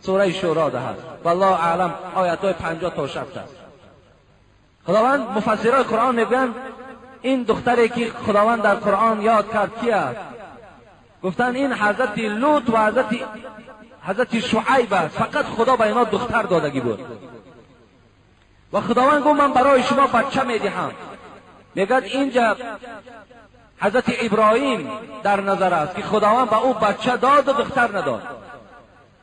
سوره شورا ده هست، والله اعلم، آیت های 50 تا 60 است. خداوند مفسرای قرآن میگویند این دختری که خداوند در قرآن یاد کرد کی است؟ گفتن این حضرت لوط و حضرت شعیب است. فقط خدا به اینا دختر دادگی بود و خداوند گفت من برای شما بچه میدهم. میگد اینجا حضرت ابراهیم در نظر است که خداوند به او بچه داد و دختر نداد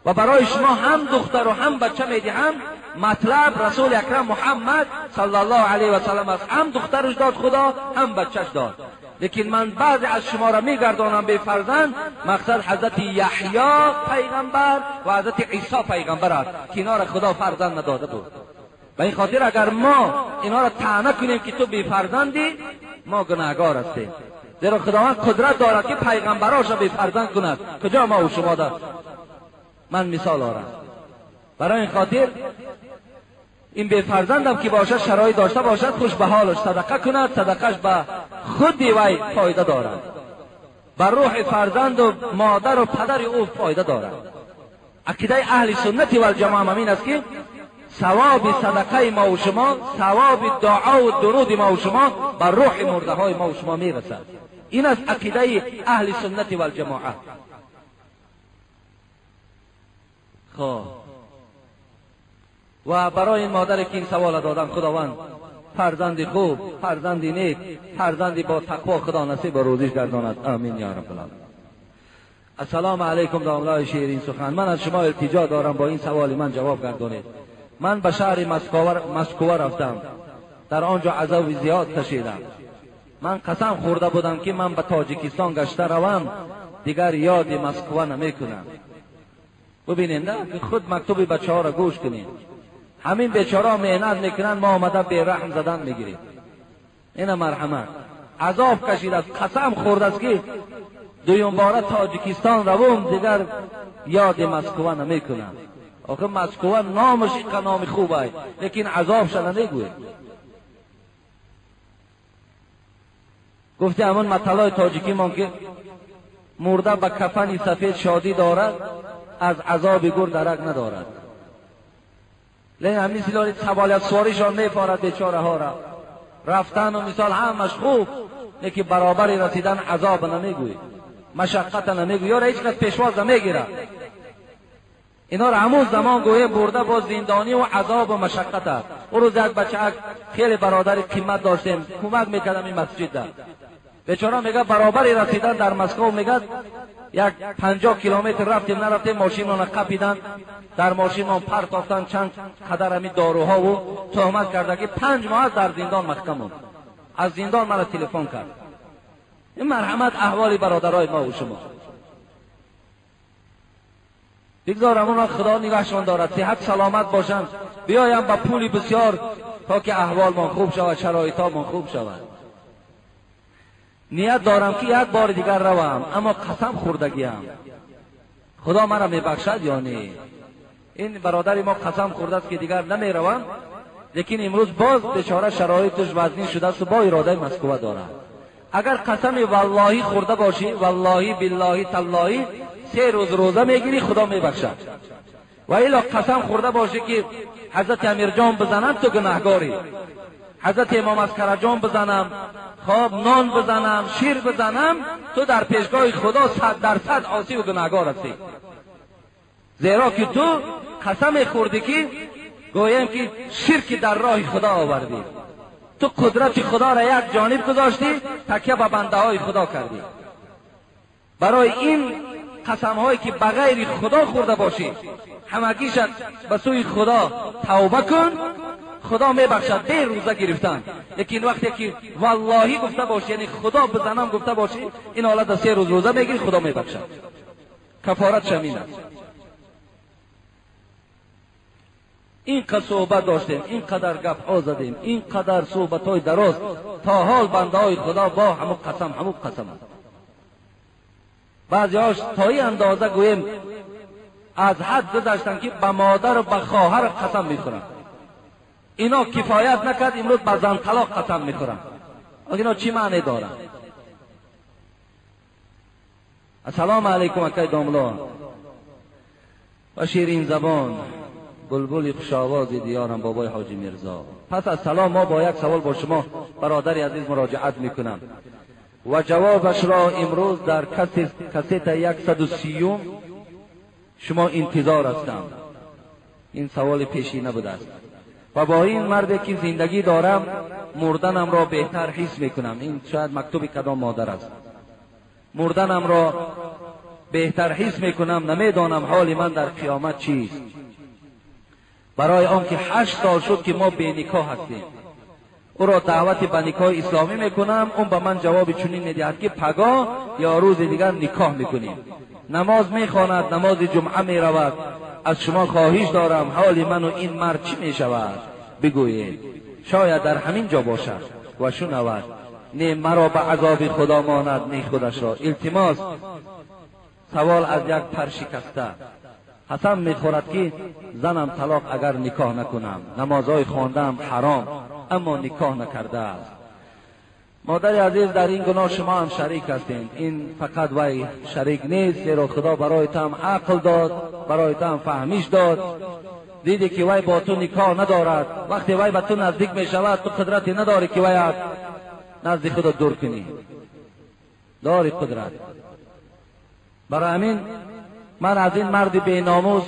و برای شما هم دختر و هم بچه میدهم. مطلب رسول اکرم محمد صلی الله علیه و سلم است. هم دخترش داد خدا، هم بچهش داد. لیکن من بعضی از شما را میگردانم به فرزند، مقصد حضرت یحیی پیغمبر و حضرت عیسی پیغمبر است که اینا را خدا فرزند نداده بود. به این خاطر اگر ما اینا را طعنه کنیم که تو بی فرزندی، ما گناهگار هستیم. زیرا خداوند قدرت دارد که پیغمبراش را بی فرزند کند. کجا ما و شما دارد؟ من مثال آرم. برای این خاطر این بی فرزندم که باشد، شرایط داشته باشد، خوش به حالش صدقه کند، صدقهش به خود وی فایده دارد، بر روح فرزند و مادر و پدر او فایده دارد. عقیده اهل سنت و الجماعه همین است که ثواب صدقه ما و شما، ثواب دعا و درود ما و شما بر روح مرده های ما و شما میرسد. این است عقیده اهل سنت و الجماعه. خب و برای این مادر که این سوال دادم، خداوند فرزند خوب، فرزند نیک، فرزندی با تقوا خدا نصیب و روزیش گرداند. آمین یا رب العالمین. السلام علیکم داملای شیرین سخن. من از شما التجا دارم با این سوال من جواب گردانید. من به شهر مسکو رفتم، در آنجا عذاب زیاد کشیدم. من قسم خورده بودم که من به تاجیکستان گشته روم، دیگر یاد مسکو نمیکنم. ببینید نه که خود مکتوب بچه ها را گوش کنید. همین بیچاره مهنت میکنن، ما آمده به رحم زدن میگیریم. اینه مرحمت. عذاب کشید است، قسم خورده است که دویم باره تاجیکستان روم، دیگر یاد مسکو نمیکنم. آخه مسکو نامش اینقدر نام خوبه، لیکن عذابش نمیگوید. گفتی همون مطلع تاجیکی من که مرده به کفن سفید شادی دارد، از عذاب گور درک ندارد. لیکن همین سیلاری سوالیت سواریشان میپارد بیچاره ها را. رفتن و مثال همش خوب، لیکن برابر رسیدن عذاب نمیگوید، مشقت نمیگوید، یا هیچ کس پیشواز نمیگیره. اینا را همون زمان گویه برده با زندانی و عذاب و مشقت است. اون روز یک بچه خیلی برادر قیمت داشتیم، کمک میکردم این مسجد در. بیچاره میگه برابر رسیدن در مسکو، میگه یک 50 کیلومتر رفتیم نرفتیم، ماشین رو قپیدن، در ماشین ما پرتافتن چند قدر همی داروها و تهمت کرده که 5 ماه در زندان محکم. از زندان مرا تلفن کرد. این مرحمت احوال برادرای ما و شما. بگذار همون خدا نگهشان دارد، صحت سلامت باشند، بیایم با پولی بسیار تا که احوال ما خوب شود، شرایط ما خوب شود. نیت دارم که یک بار دیگر روم، اما قسم خوردگیم، خدا مرا میبخشد یا نه؟ این برادر ما قسم خورده است که دیگر نمیروم، لیکن امروز باز بیچاره شرایطش وزنی شده است و با اراده مسکو دارد. اگر قسم واللهی خورده باشی، واللهی باللهی تاللهی، 3 روز روزه میگیری، خدا میبخشد. و الا قسم خورده باشی که حضرت امیر جان بزنم تو گناهگاری، حضرت امام عسکر جان بزنم، خواب نان بزنم، شیر بزنم، تو در پیشگاه خدا 100% عاصی و گناهگار هستی. زیرا که تو قسم خوردی که گویم که شرک در راه خدا آوردی، تو قدرت خدا را یک جانب گذاشتی، تکیه به بنده های خدا کردی. برای این قسم هایی که بغیر خدا خورده باشی، همگیش به سوی خدا توبه کن، خدا میبخشد به روزه گرفتن. لیکن وقتی که واللهی گفته باشی، یعنی خدا بزنم گفته باشی، این حالت 3 روز روزه میگیری، خدا میبخشد. کفارت شمین است. اینقدر صحبت داشتیم، اینقدر گپ ها زدیم، اینقدر صحبت های دراز، تا حال بنده های خدا با همون قسم همون قسم است. بعضی هاش تا این اندازه گوییم از حد گذشتن که به مادر و به خواهر قسم میخورن. اینا کفایت نکرد، امروز به زن طلاق قسم میخورن. اینا چی معنی دارن؟ السلام علیکم اکای داملا و شیرین زبان بلبل خوش آواز دیارم بابای حاجی میرزا. پس از سلام ما با یک سوال با شما برادر عزیز مراجعت میکنم و جوابش را امروز در کست 130 شما انتظار هستم. این سوال پیشی نبوده است. و با این مردی که زندگی دارم مردنم را بهتر حس میکنم. این شاید مکتوب کدام مادر است. مردنم را بهتر حس میکنم، نمیدانم حال من در قیامت چیست. برای آنکه 8 سال شد که ما به نکاح هستیم. او را دعوت به نکاح اسلامی میکنم، اون به من جواب چنین میدهد که پگاه یا روز دیگر نکاح میکنیم. نماز میخواند، نماز جمعه میرود. از شما خواهش دارم حال من و این مرد چی میشود بگویید. شاید در همین جا باشد و شنود. نه مرا به عذاب خدا ماند نه خودش را. التماس سوال از یک پرشکسته. قسم میخورد که زنم طلاق اگر نکاح نکنم، نمازهای خواندم حرام اما نکاح نکرده است. مادر عزیز، در این گناه شما هم شریک هستین. این فقط وی شریک نیست، زیرا خدا برای تو هم عقل داد، برای تو هم فهمیش داد. دیدی که وی با تو نکاح ندارد، وقتی وی به تو نزدیک می شود تو قدرتی نداری که وی نزد خود دور کنی. داری قدرت. برای همین من از این مرد بی ناموس،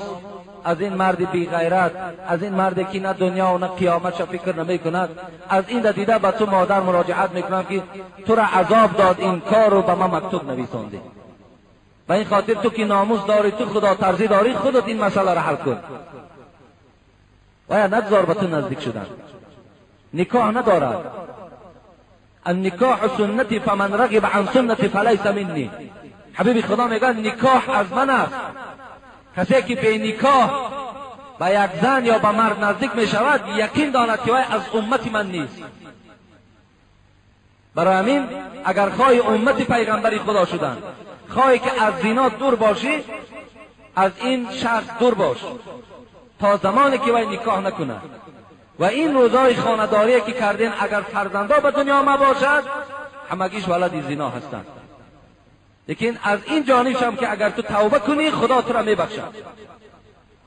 از این مرد بی غیرت، از این مردی که نه دنیا و نه قیامتش فکر نمی کند، از این دیده به تو مادر مراجعت میکنم که تو را عذاب داد این کار رو به من مکتوب نویساندی. به این خاطر تو که ناموس داری، تو خدا ترسی داری، خودت این مسئله را حل کن. باید نگذار به تو نزدیک شدن. نکاح ندارد. النکاح سنتی فمن رغب عن سنتی فلیس منی. حبیب خدا میگه نکاح از من است. کسی که به نکاح به یک زن یا به مرد نزدیک می شود یقین داند که وی از امت من نیست. برای همین اگر خواهی امت پیغمبری خدا شدن، خواهی که از زنا دور باشی، از این شخص دور باش تا زمانی که وی نکاح نکند. و این روزای خانه‌داری که کردین اگر فرزندا به دنیا مباشد همگیش ولد زنا هستند. لیکن از این جانب هم که اگر تو توبه کنی خدا تو را میبخشد.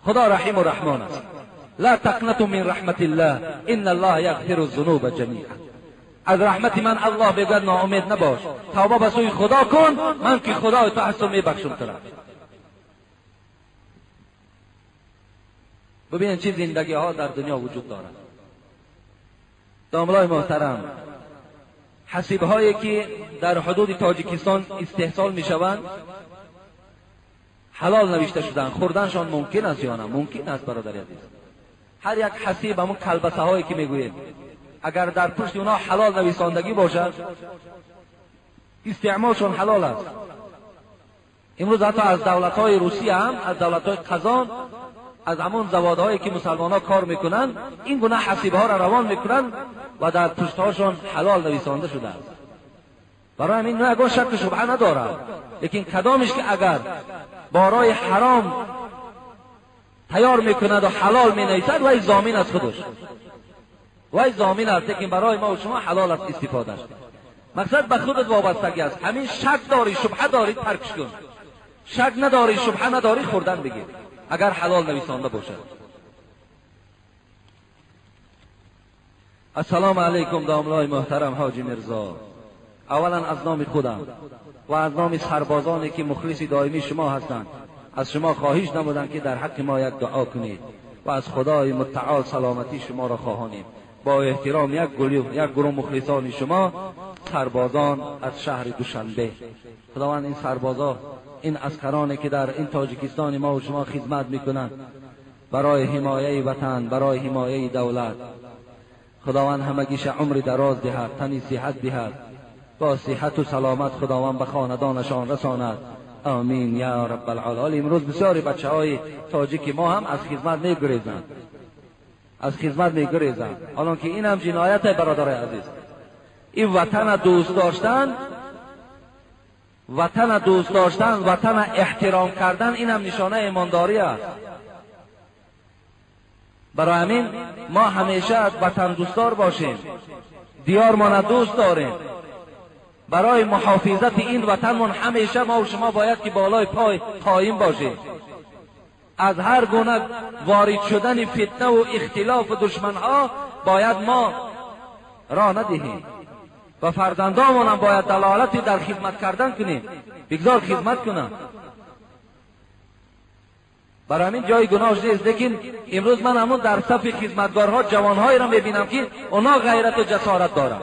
خدا رحیم و رحمان است. لا تقنطوا من رحمت الله ان الله یغفر الذنوب جمیعا. از رحمت من الله بگوید ناامید نباش، توبه به سوی خدا کن، من که خدای تو هستم میبخشم تو را. ببینید چه زندگی ها در دنیا وجود دارد. داملای محترم، حسیب هایی که در حدود تاجیکستان استحصال می شوند حلال نوشته شدن، خوردنشان ممکن است یا نه؟ ممکن است برادر عزیز. هر یک حسیب، همون کلبسه هایی که میگوییم، اگر در پشت اونا حلال نویساندگی باشد استعمالشون حلال است. امروز حتی از دولت های روسیه هم، از دولت های قزان، از همون زوادهایی که مسلمان ها کار میکنن این گونه حسیب ها را روان میکنن و در پشتهاشون حلال نویسانده شده است. برای همین نه اگر شک و شبهه ندارد، لیکن کدامش که اگر بارای حرام تیار میکند و حلال مینویسد وی ضامن از خودش، وی ضامن است. لیکن برای ما و شما حلال است استفادهش. مقصد به خودت وابستگی است. همین شک داری شبهه داری ترکش کن، شک نداری شبهه نداری خوردن بگیر اگر حلال نویسانده باشد. السلام علیکم داملای محترم حاجی میرزا. اولا از نام خودم و از نام سربازانی که مخلص دائمی شما هستند از شما خواهش نمودم که در حق ما یک دعا کنید و از خدای متعال سلامتی شما را خواهانیم. با احترام یک گروه مخلصان شما سربازان از شهر دوشنبه. خداوند این سربازا، این عسکرانی که در این تاجیکستان ما و شما خدمت میکنند برای حمایه وطن، برای حمایه دولت، خداوند همگیش عمر دراز دهد، تنی صحت دهد، با صحت و سلامت خداوند به خاندانشان رساند. آمین یا رب العالمین. امروز بسیاری بچه های تاجیک ما هم از خدمت میگریزند، از خدمت میگریزند، حالان که این هم جنایت برادرای عزیز. این وطن دوست داشتن، وطن دوست داشتن، وطن احترام کردن، این هم نشانه ایمانداری است. برای همین ما همیشه وطن دوستدار باشیم، دیار ما دوست داریم. برای محافظت این وطنمون همیشه ما و شما باید که بالای پای قایم باشیم. از هر گونه وارد شدن فتنه و اختلاف و دشمنها باید ما راه ندهیم و فرزندامون هم باید دلالتی در خدمت کردن کنیم، بگذار خدمت کنم. برای همین جای گناهش نیست. لیکن امروز من همون در صف خدمتگارها جوانهایی را میبینم که اونا غیرت و جسارت دارن.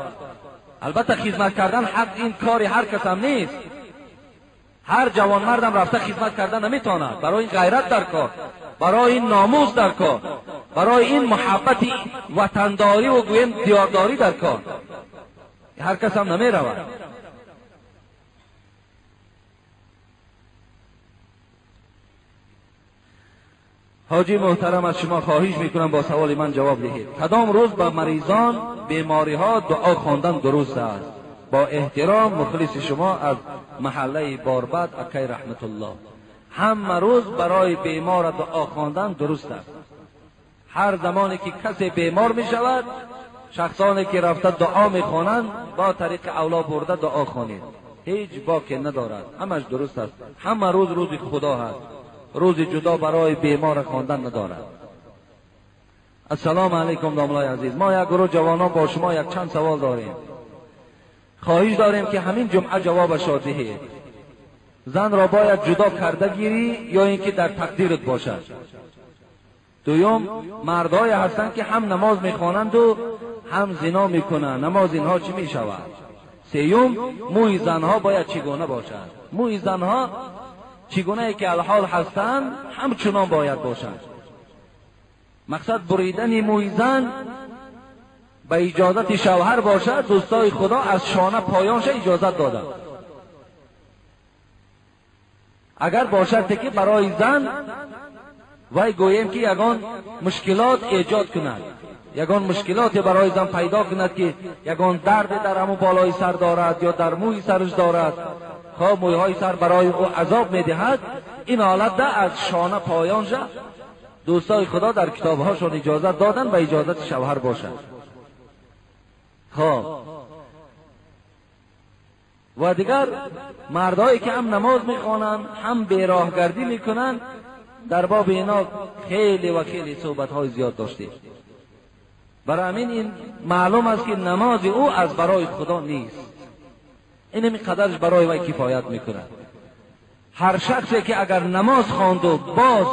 البته خدمت کردن حق این کاری هر کس هم نیست. هر جوان مردم رفته خدمت کرده نمیتواند. برای این غیرت در کار، برای این ناموس در کار، برای این محبت وطنداری و گویم دیارداری در کار. هر کس هم نمی رود. حاجی محترم، از شما خواهش میکنم با سوال من جواب دهید. کدام روز به مریضان بیماری ها دعا خواندن درست است؟ با احترام، مخلص شما از محله باربد، اکی رحمت الله. همه روز برای بیمار دعا خواندن درست است. هر زمانی که کسی بیمار می شود، شخصانی که رفته دعا می خوانند با طریق اولا برده دعا خوانید، هیچ باکی ندارد، همش درست است. همه روز روز خدا هست، روز جدا برای بیمار خواندن ندارد. السلام علیکم داملای عزیز، ما یک گروه جوانان با شما یک چند سوال داریم، خواهش داریم که همین جمعه جوابش را دهید. زن را باید جدا کرده گیری یا اینکه در تقدیرت باشد؟ دوم، مردای هستند که هم نماز میخوانند و هم زنا میکنند، نماز اینها چی میشود؟ سیوم، موی زنها باید چگونه باشد؟ موی زنها چگونه که الحال هستند همچنان باید باشند. مقصد بریدن موی زن به اجازت شوهر باشد. دوستای خدا از شانه پایانش اجازت دادند. اگر باشد که برای زن وی گوییم که یگان مشکلات ایجاد کند، یگان مشکلات برای زن پیدا کند که یگان درد در همون بالای سر دارد یا در موی سرش دارد، خب مویهای سر برای او عذاب میدهد، این حالت ده از شانه پایان شد. دوستای خدا در کتابهاشون اجازت دادن و اجازت شوهر باشد. خب و دیگر مردایی که هم نماز میخوانند هم بیراهگردی میکنند، در باب اینا خیلی و خیلی صحبت های زیاد داشتیم. برای همین این معلوم است که نماز او از برای خدا نیست، این قدرش برای وی کفایت میکند. هر شخصی که اگر نماز خواند و باز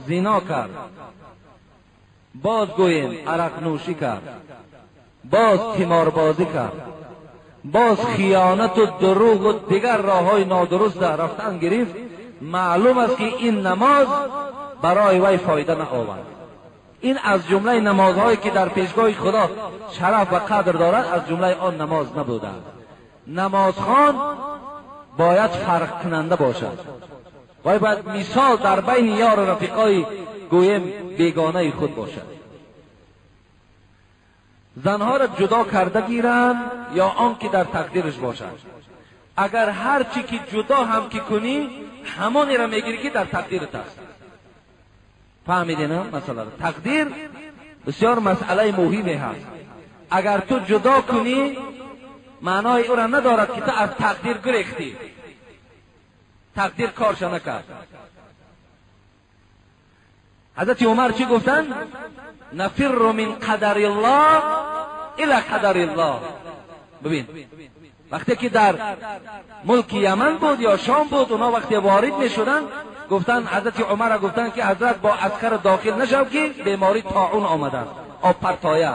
زنا کرد، باز گوییم عرق نوشی کرد، باز تیماربازی کرد، باز خیانت و دروغ و دیگر راه های نادرست در رفتن گرفت، معلوم است که این نماز برای وی فایده نآورد. این از جمله نمازهایی که در پیشگاه خدا شرف و قدر دارد از جمله آن نماز نبوده. نمازخوان باید فرق کننده باشد، وی باید مثال در بین یار و رفیقای گویم بیگانه خود باشد. زنها را جدا کرده گیرند یا آن که در تقدیرش باشد. اگر هر چی که جدا هم که کنی همانی را میگیری که در تقدیرت است. فهمیدی نه؟ مثلا تقدیر بسیار مسئله مهمی هست. اگر تو جدا کنی معنای او را ندارد که تو از تقدیر گریختی، تقدیر کارش نکرد. حضرت عمر چی گفتن؟ نفر من قدر الله الى قدر الله. ببین وقتی که در ملک یمن بود یا شام بود، اونا وقتی وارد می شدن گفتن، حضرت عمر گفتن که حضرت با عسکر داخل نشو که بیماری طاعون آمده، آب پرتایه.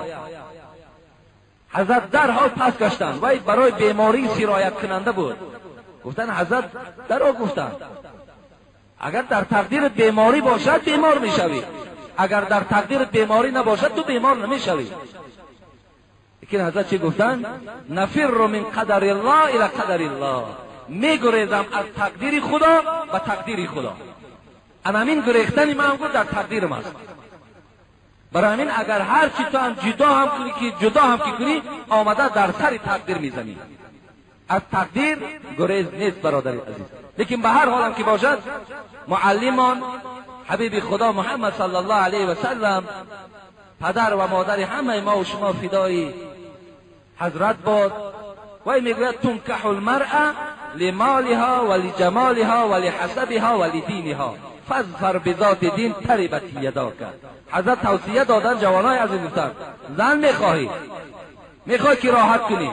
حضرت در حال پس گشتن، وی برای بیماری سرایت کننده بود. گفتن حضرت درو گفتن اگر در تقدیر بیماری باشد بیمار میشوی، اگر در تقدیر بیماری نباشد تو بیمار نمیشوی. لیکن حضرت چی گفتن؟ نفر من قدر الله الى قدر الله. میگریزم از تقدیر خدا به تقدیر خدا. همین گریختن من هم در تقدیرم است. برای همین اگر هر چی تو هم جدا هم کنی که جدا هم که کنی، آمده در سر تقدیر میزنی. از تقدیر گریز نیست برادر عزیز. لیکن به هر حالم که باشد، معلمان حبیب خدا محمد صلی الله علیه و سلم، پدر و مادر همه ما و شما فدای حضرت باد. وی میگوید تنکح المرأة لمالها و لجمالها و لحسبها و لدینها فاظفر بذات دین تربت یداک. حضرت توصیه دادن جوانای عزیز، گفتن زن میخواهی، میخوای که راحت کنی،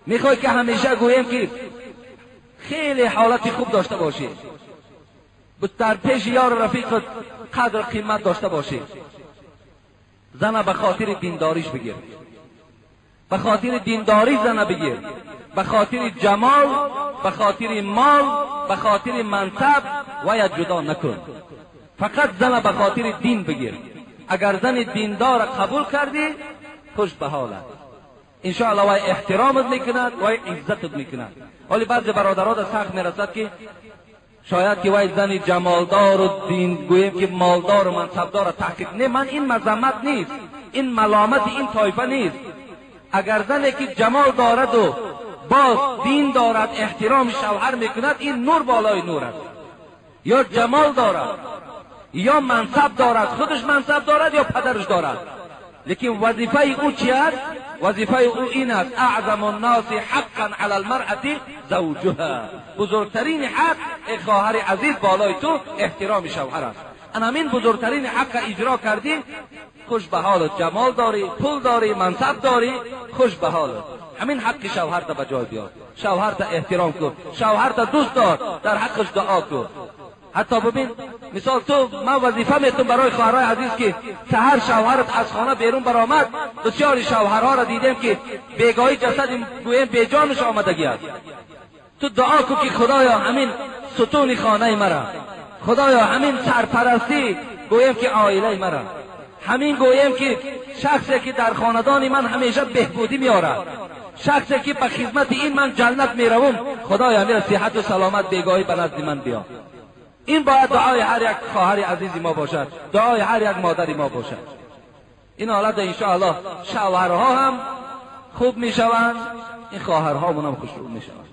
میخوای که همیشه گوییم که خیلی حالت خوب داشته باشی، در پیش یار و رفیقت قدر قیمت داشته باشی، زن به خاطر دینداریش بگیر، به خاطر دینداری زن بگیر، به خاطر جمال، به خاطر مال، به خاطر منصب ویا جدا نکن. فقط زن به خاطر دین بگیر. اگر زن دیندار قبول کردی خوش به حالت، انشاءالله وای احترامت میکند، وای عزتت میکند. ولی بعضی برادرها در سخت میرسد که شاید که وای زن جمالدار و دین گوییم که مالدار و منصبدار تحقیق نه، من این مذمت نیست، این ملامت این طایفه نیست. اگر زنی که جمال دارد و باز دین دارد، احترام شوهر میکند، این نور بالای نور است. یا جمال دارد یا منصب دارد، خودش منصب دارد یا پدرش دارد، لیکن وظیفه او چی است؟ وظیفه او این است: اعظم الناس حقا علی المرأة زوجها. بزرگترین حق ای خواهر عزیز بالای تو احترام شوهر است. همین بزرگترین حق اجرا کردی، خوش به حالت، جمال داری، پول داری، منصب داری، خوش به حالت. همین حق شوهر تا به جای بیار، شوهر تا احترام کن، شوهر تا دوست دار، در حقش دعا کن. حتی ببین مثال تو، من وظیفه میتونم برای خواهرای عزیز که سحر شوهرت از خانه بیرون برآمد، بسیاری شوهرها را دیدیم که بیگاهی جسد گویم بیجانش آمدگی است. تو دعا کن که خدایا همین ستون خانه مرا، خدایا همین سرپرستی گویم که عائله مرا، همین گویم که شخصی که در خاندان من همیشه بهبودی میارد، شخصی که به خدمت این من جنت میروم، خدایا همین صحت و سلامت بیگاهی به نزد من بیا. این باید دعای هر یک خواهر عزیزی ما باشد، دعای هر یک مادری ما باشد. این حالت انشاءالله شوهرها هم خوب میشوند، این خواهرها هم خوش میشوند.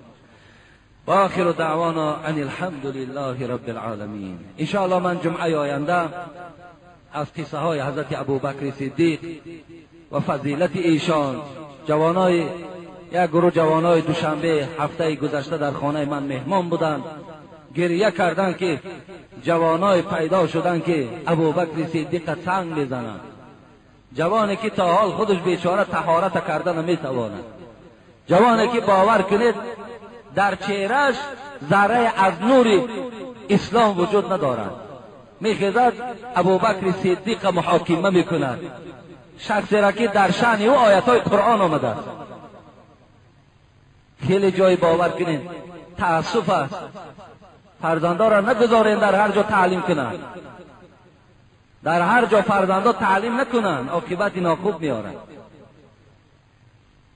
و آخر دعوانا ان الحمد لله رب العالمین. انشاءالله من جمعه آینده از قصه های حضرت ابوبکر صدیق و فضیلت ایشان، جوانای یک گروه جوانای دوشنبه هفته گذشته در خانه من مهمان بودند، گریه کردند که جوانای پیدا شدند که ابوبکر صدیق سنگ میزنند. جوانی که تا حال خودش بیچاره طهارت کرده نمیتواند، جوانی که باور کنید در چهرهش ذره از نور اسلام وجود ندارد، میخیزد ابوبکر صدیق محاکمه میکند، شخصی را که در شأن او آیت های قرآن آمده است. خیلی جای باور کنید تأسف است، فرزندا را نگذارین در هر جا تعلیم کنند، در هر جا فرزندا تعلیم نکنند عاقبت ناخوب میارند.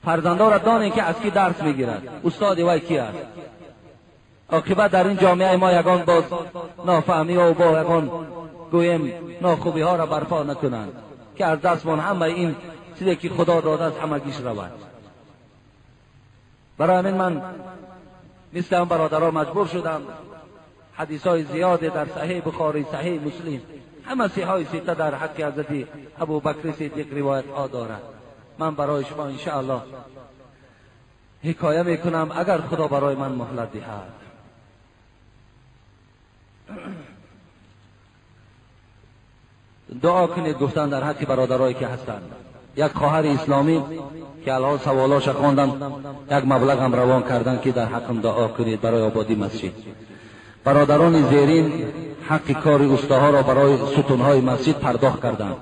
فرزندا را دانین که از کی درس میگیرد، استاد وی کی است. عاقبت در این جامعه ما یگان باز نافهمی و با یگان گویم ناخوبی ها را برپا نکنند که از دستمان همه این چیزی که خدا داده است همگیش رود. برای همین من مثل هم برادرها مجبور شدم حدیث های زیاد در صحیح بخاری، صحیح مسلم، همه صحیح سته در حق حضرت ابوبکر صدیق روایت ها دارد. من برای شما انشاءالله حکایه میکنم اگر خدا برای من مهلت دهد. دعا کنید گفتن در حق برادرایی که هستند. یک خواهر اسلامی که الان سوالاش خواندم یک مبلغ هم روان کردن که در حقم دعا کنید برای آبادی مسجد. برادران زیرین حق کار استاها را برای ستونهای مسجد پرداخت کردند.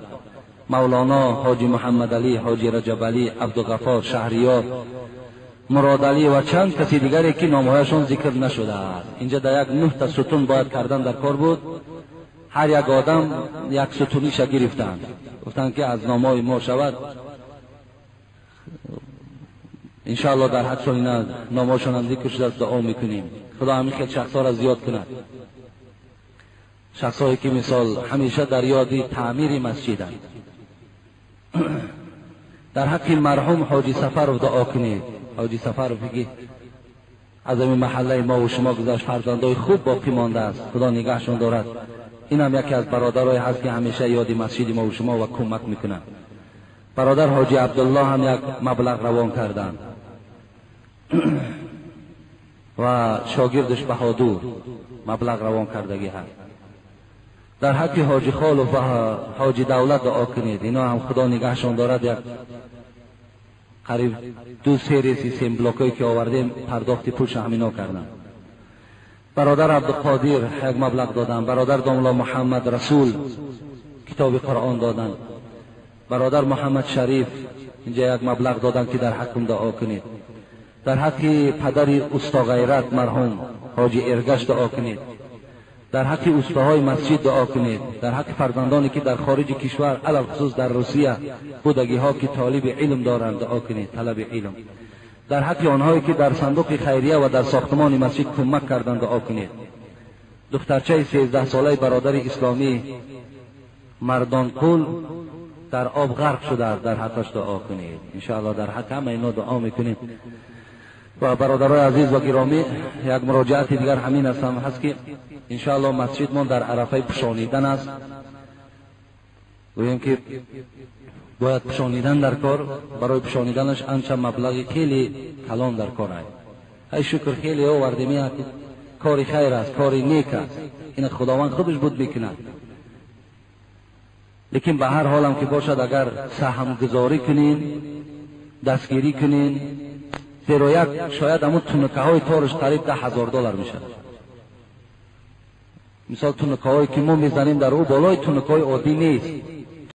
مولانا حاجی محمد علی، حاجی رجب علی، عبدالغفار، شهریار، مراد علی و چند کسی دیگری که نامهایشان ذکر نشده است. اینجا در یک 9 تا ستون باید کردن در کار بود. هر یک آدم یک ستونیش گرفتند، گفتند که از نامهای ما شود. انشاءالله در حد اینا نامهاشون هم ذکر شده است، دعا میکنیم خدا همین خیلی شخصها را زیاد کند، شخصهایی که مثال همیشه در یاد تعمیر مسجدند. در حق مرحوم حاجی سفرов دعا کنید. حاجی سفرов که از این محله ما و شما گذشت، فرزندای خوب باقی مانده است، خدا نگهشون دارد. این هم یکی از برادرای هست که همیشه یاد مسجد ما و شما و کمک میکنند. برادر حاجی عبدالله هم یک مبلغ روان کردند و شاگردش بهادر مبلغ روان کردگی هست. در حق حاجی خالو و حاجی دولت دعا کنید، اینا هم خدا نگهشان دارد. یک قریب 2-3 ریسی سیم بلاکایی که آوردیم پرداخت پولش همینا کردن. برادر عبدالقادر یک مبلغ دادن، برادر داملا محمد رسول کتاب قرآن دادن، برادر محمد شریف اینجا یک مبلغ دادن که در حقم دعا کنید. در حق پدر استا غیرت مرحوم Ҳоҷи Эргаш дуо кунед. Дар ҳаққи устаҳои масҷид дуо кунед. Дар ҳаққи фарзандоне ки дар хориҷи кишвар, алалхусус дар Русия будагиҳо ки толиби илм доранд, дуо кунед, талаби илм. Дар ҳаққи онҳое ки дар сандуқи хайрия ва дар сохтмони масҷид кӯмак карданд, дуо кунед. Духтарчаи 13-солаи бародари исломӣ Мардонқул дар об ғарқ шудааст, дар ҳаққаш дуо кунед. Иншоаллоҳ дар ҳаққи ҳама ино дуо мекунем. Ва бародарои азиз ва гиромӣ, як муроҷиати дигар ҳамин аст ҳам ҳаст ки иншоаллоҳ масҷидмон дар арафаи пӯшонидан аст. Гӯем ки бояд пӯшонидан дар кор, барои пӯшониданаш анча маблағи хеле калон дар кор аст. Ай шукр, хеле овардем, кори хайр аст, кори нек аст, ина Худованд худаш буд мекунад. Лекин ба ҳар ҳолам ки бошад, агар саҳмгузорӣ кунем, дастгирӣ кунем, зеро як шояд ҳамун тунукаҳои тораш қариб 10,000 доллар мешавад. Мисол, тунукаҳое ки мо мезанем дар ӯ болои тунукаҳои оддӣ нест.